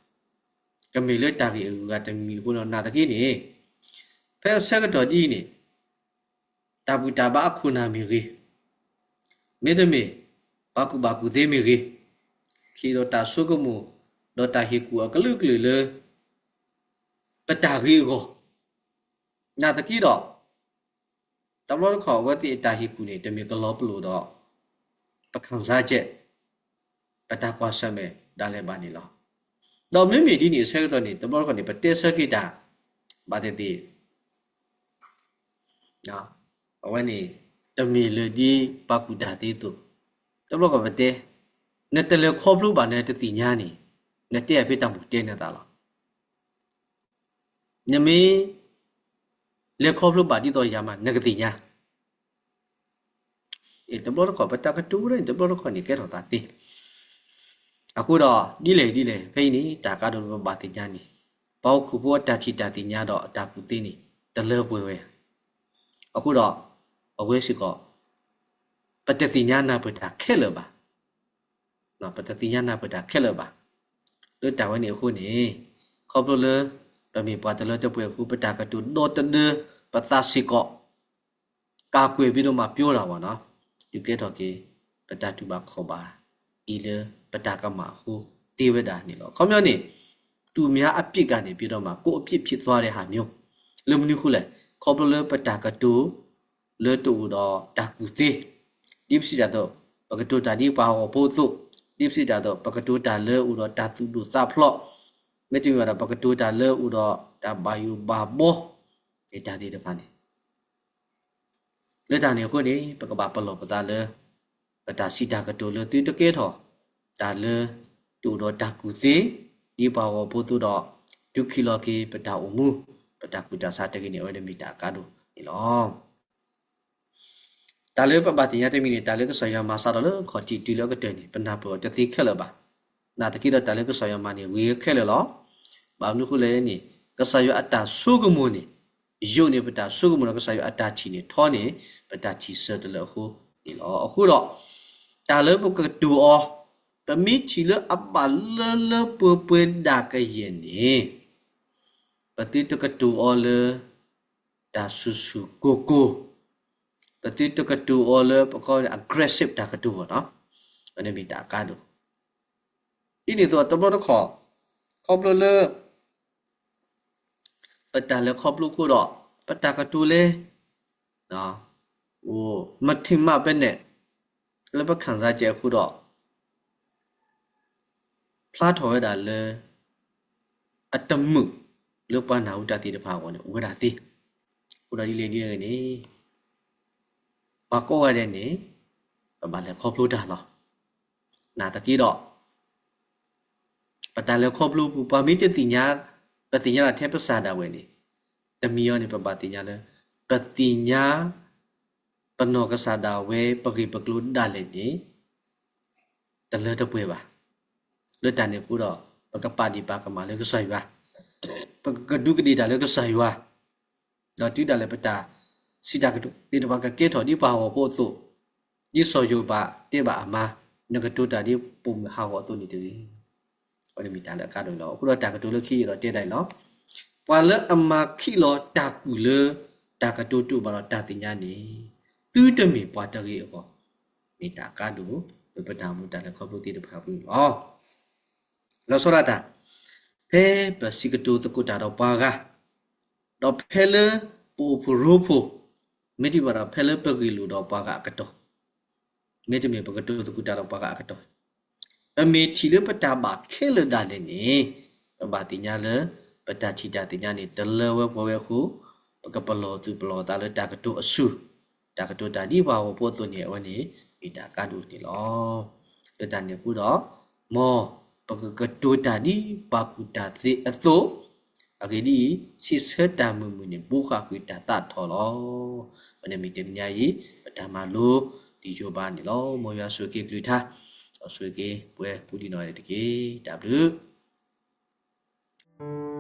ကမ့ၢ်လၢတၢ်ဂ့ၢ်အဂုၤအဂၤတမံၤအဃိဒီး နာ်သက့န့ၣ် ဖဲအဆၢကတီၢ်ဒ်အံၤန့ၣ် တၢ်ဘူၣ်တၢ်ဘါအခိၣ်နၢ်မ့ၢ်ဂ့ၤ, မ့တမ့ၢ် ပှၤကူၣ်ဘၣ်ကူၣ်သ့မ့ၢ်ဂ့ၤ, ကအိၣ်ဒီးတၢ်ဆိကမိၣ် ဒီးတၢ်ဟ့ၣ်ကူၣ်အကလုာ်ကလုာ်လၢ ပတၢ်ဂ့ၤအဂီၢ်, နာ်သက့ဒီး တဘျီတခီၣ်အဝဲသ့ၣ်အတၢ်ဟ့ၣ်ကူၣ်န့ၣ် တမ့ၢ်ကလီၤပလိာ်ဒီး ပခံစားချက်, ပတၢ်ကွၢ်ဆၢၣ်မဲာ်ဒၣ်လဲာ်ဘၣ်န့ၣ်လီၤ. ဒီးမ့မ့ၢ်ဒ်န့ၣ် အဆၢကတီၢ်န့ၣ် တဘျီတခီၣ်န့ၣ် ပတဲဆၢက့ၤတၢ် ဘၣ်သ့ၣ်သ့ၣ် အဝဲန့ၣ် တမ့ၢ်လၢဒ်ပှၤကူၣ်တၢ်သ့အသိး, တဘျီတခီၣ်ပတဲ နတလဲၤခီဖျိဘၣ်နတသ့ၣ်ညါန့ၣ် နတဲအဖဲတၢ်မိၣ်တဲနသးလီၤ. နမ့ၢ် လဲၤခီဖျိဘၣ်ဒ်သိးယၤမး နကသ့ၣ်ညါ. တဘျီတခီၣ် ပတၢ်ကတိၤဝဲဒၣ်န့ၣ် တဘျီတခီၣ်န့ၣ် ကဲထီၣ်သးသ့. အဃိဒီး ဒ်လဲၣ်ဒ်လဲၣ် ဖဲအံၤန့ၣ် တၢ်ကါဒိၣ်လၢပဘၣ်သ့ၣ်ညါန့ၣ် ပှၤဟီၣ်ခိၣ်ဖိအတၢ်ထံၣ်တၢ်သ့ၣ်ညါဒီးအတၢ်ကူၣ်သ့န့ၣ် တလၢပှဲၤဝဲ. အဃိဒီး အဝဲစ့ၢ်ကီး ပတသ့ၣ်ညါနၢ်ပၢၢ်တၢ်ခဲလၢာ်ဘၣ်. ပတသ့ၣ်ညါနၢ်ပၢၢ်တၢ်ခဲလၢာ်ဘၣ်. လၢတၢ်ဝဲန့ၣ်အဃိန့ၣ် ခီဖျိလၢ ပမ့ၢ်ပှၤတလၢတပှဲၤအဃိ ပတၢ်ကတိၤဒီတဒၢ ပသးစ့ၢ်ကီး ကးကွဲၢ်ဘံဒိၣ်မးပျိတၢ်ဘၣ်နီၤ, ဒုးကဲထီၣ်က့ၤ ပတၢ်တူၢ်ဘၣ်ခီၣ်ဘၣ်အံၤလၢ ပတၢ်ကမၣ်အဃိသ့ဝဲဒၣ်န့ၣ်လီၤ. ခီပညီန့ၣ် သူများအပြစ်ကနေပြီးတော့မှ ကိုယ့်အပြစ်ဖြစ်သွားတဲ့ဟာမျိုး, လၢမနုၤအဃိလဲၣ်, ခီဖျိလၢပတၢ်ကတိၤ လၢတအိၣ်ဒီးတၢ်ကူၣ်သ့, ဒ်ပစံးတၢ်အသိး ပကတိၤတၢ်ဒ်ပှၤဟီၣ်ခိၣ်ဖိအသိး, ဒ်ပစံးတၢ်အသိး ပကတိၤတၢ်လၢအိၣ်ဒီးတၢ်သူၣ်ဒိၣ်သးဖျိး, မ့တမ့ၢ်ဘၣ်ဒီး ပကတိၤတၢ်လၢအိၣ်ဒီးတၢ်ဘၣ်ယိၣ်ဘၣ်ဘီ, တၢ်သ့ၣ်တဖၣ်န့ၣ် လၢတၢ်န့ၣ်အဃိန့ၣ် ပကဘၣ်ပလီၢ်ပသးလၢ ပတၢ်စံးတၢ်ကတိၤလၢသုတကဲထီၣ် တၢ်လၢ တအိၣ်ဒီးတၢ်ကူၣ်သ့ ဒ်ပှၤဟီၣ်ခိၣ်ဖိအသိးဒီး ဒုးခံးလီၤက့ၤပတၢ်အိၣ်မူ ပတၢ်ကူၣ်တၢ်ဆးတဂ့ၤန့ၣ် အဝဲန့ၣ်မ့ၢ်တၢ်အကါဒိၣ်န့ၣ်လီၤ. တၢ်လၢပဘၣ်သ့ၣ်ညါတမံၤန့ၣ် တၢ်လၢကစၢ်ယွၤမၤစးထီၣ်လၢ ခီၣ်ထံးတုၤလၢအကတၢၢ်န့ၣ် ပနၢ်ပၢၢ်အီၤတသ့ခဲလၢာ်ဘၣ်. နာ်သက့ဒီး တၢ်လၢကစၢ်ယွၤမၤန့ၣ် ဂ့ၤခဲလၢာ်လီၤ. ဘၣ်မနုၤအဃိလဲၣ်န့ၣ် ကစၢ်ယွၤအတၢ်ဆိကမိၣ်န့ၣ် ယိာ်န့ၢ်ပတၢ်ဆိကမိၣ်ဒီး ကစၢ်ယွၤအတၢ်ထံၣ်န့ၣ်ထီန့ၣ် ပတၢ်ထံၣ်ဆၢတလၢအဃိန့ၣ်လီၤ. အဃိဒီး တၢ်လၢပကတိၤအီၤ ပမ့ၢ်ထံၣ်လၢအဘၣ်လၢလၢပှဲၤပှဲၤဒၣ်ကယဲၢ်န့ၣ် ပသုတကတိၤအီၤလၢ တၢ်ဆူၣ်ဆူၣ်ကိၢ်ကိၢ်, ပသုတကတိၤအီၤလၢ ပကိး aggressive တၢ်ကတိၤဘၣ်နီၤ, အန့ၣ်မ့ၢ်တၢ်အကါဒိၣ်. ဒ်န့ၣ်အသိး တဘျီတခီၣ် ခီဖျိလၢ ပတၢ်လဲၤခီဖျိအဃိဒီး ပတၢ်ကတိၤလၢ မထံမဘဲနဲၣ် လၢပခံစားချက်အဃိဒီး ဖျါထီၣ်ဝဲဒၣ်လၢ အတမုာ်လၢပှၤနၢ်ဟူတၢ်သ့ၣ်တဖၣ်အဂီၢ်န့ၣ် အိၣ်ဝဲဒၣ်သ့. အဃိဒီးဒ်လဲၣ်ဒ်လဲၣ်ဂ့ၤန့ၣ် ပှၤကိးဂၤဒဲးန့ၣ် ပဘၣ်လဲၤခီဖျိတၢ်လီၤ. နာ်သက့ဒီး ပတၢ်လဲၤခီဖျိပူၤ ပှၤမ့ၢ်တသ့ၣ်ညါ ပသ့ၣ်ညါဒၣ်ထဲပစၢ်ဒၣ်ဝဲန့ၣ် တမံၤအံၤန့ၣ် ပဘၣ်သ့ၣ်ညါလၢ ပသ့ၣ်ညါ ပနီၢ်ကစၢ်ဒၣ်ဝဲ ပဂ့ၢ်ပကျိၤဒၣ်လဲာ်န့ၣ် တလၢတပှဲၤဘၣ်. လၢတၢ်န့ၣ်အဃိဒီး ပကပာ်ဒ့ၣ်ပာ်ကမၣ်လၢကစၢ်ယွၤ, ပကကဒူးကဒ့ၣ်တၢ်လၢကစၢ်ယွၤ, ဒီးတုၤဒၣ်လဲာ်ပတၢ်စံးတၢ်ကတိၤသ့ၣ်တဖၣ်ကကဲထီၣ်ဒ်ပှၤဟီၣ်ခိၣ်ဖိအသိး, ဒ်စီၤယိၤဘးတဲဘၣ်အမါ, နကတိၤတၢ်ဒ်ပိာ်မုၣ်ဟးဂီၤအသိးန့ၣ်တဂ့ၤ. အဝဲန့ၣ်မ့ၢ်တၢ်လၢအကါဒိၣ်န့ၣ်လီၤ. အဃိဒီးတၢ်ကတိၤလၢခံဒီးတဲဒၣ်န့ၣ်လီၤ. ပှၤလၢအမၤခံးလီၤတၢ်ကူၣ်လၢတၢ်ကတိၤတအိၣ်ဘၣ်ဒီးတၢ်သ့ၣ်ညါန့ၣ် သုတမ့ၢ်ပှၤတဂ့ၤအဂီၢ်, မ့ၢ်တၢ်အကါဒိၣ်လၢပတၢ်အိၣ်မူတၢ်လဲၤခီဖျိသ့ၣ်တဖၣ်အပူၤန့ၣ်လီၤ. လီၤဆီဒၣ်တၢ်, ဖဲပစံးကတိၤသကိးတၢ်ဒီးပှၤဂၤ, ဒီးဖဲလၢပအိၣ်ဖှိၣ်ရိဖှိၣ်, မ့တမ့ၢ်ဘၣ်ဒီးဖဲလၢပဂ့ၢ်လိာ်ဒီးပှၤဂၤအကတီၢ်, မ့တမ့ၢ်ပကတိၤသကိးတၢ်ဒီးပှၤဂၤအကတီၢ်, ပမ့ၢ်ထံၣ်လၢပတၢ်ဘၣ်ခဲလၢာ်ဒၣ်လဲာ်န့ၣ်, ပဘၣ်သ့ၣ်ညါလၢ ပတၢ်ထံၣ်တၢ်သ့ၣ်ညါန့ၣ် တလၢဝဲပှဲၤဝဲအဃိ, ပကပလီၢ်သူၣ်ပလီၢ်သးလၢတၢ်ကတိၤအစု, တၢ်ကတိၤတၢ်ဒ်ပှၤဟီၣ်ခိၣ်ဖိအသိးန့ၣ် အဝဲန့ၣ်မ့ၢ်တၢ်အကါဒိၣ်န့ၣ်လီၤ. လၢတၢ်န့ၣ်အဃိဒီး, မ်ပကကတိၤတၢ်ဒ်ပှၤကူၣ်တၢ်သ့အသိး, အဂ့ၢ်ဒ်အံၤ, ဆံးဆၢတၢ်မုာ်မုာ်န့ၣ် ဘိးဃာ်ကွံာ်တၢ်သးထီၣ်လီၤ. အဝဲန့ၣ်မ့ၢ်တနံၤညါအံၤ ပတၢ်မၤလိဒ်ယိာ်ဘၣ်န့ၣ်လီၤ. မ်ယွၤဆိၣ်ဂ့ၤက့ၤကလုၢ်ကထါ, ဒီးဆိၣ်ဂ့ၤက့ၤပှၤကိးဒံနီၢ်ဂၤဒဲးတက့ၢ်. တၢ်ဘျုး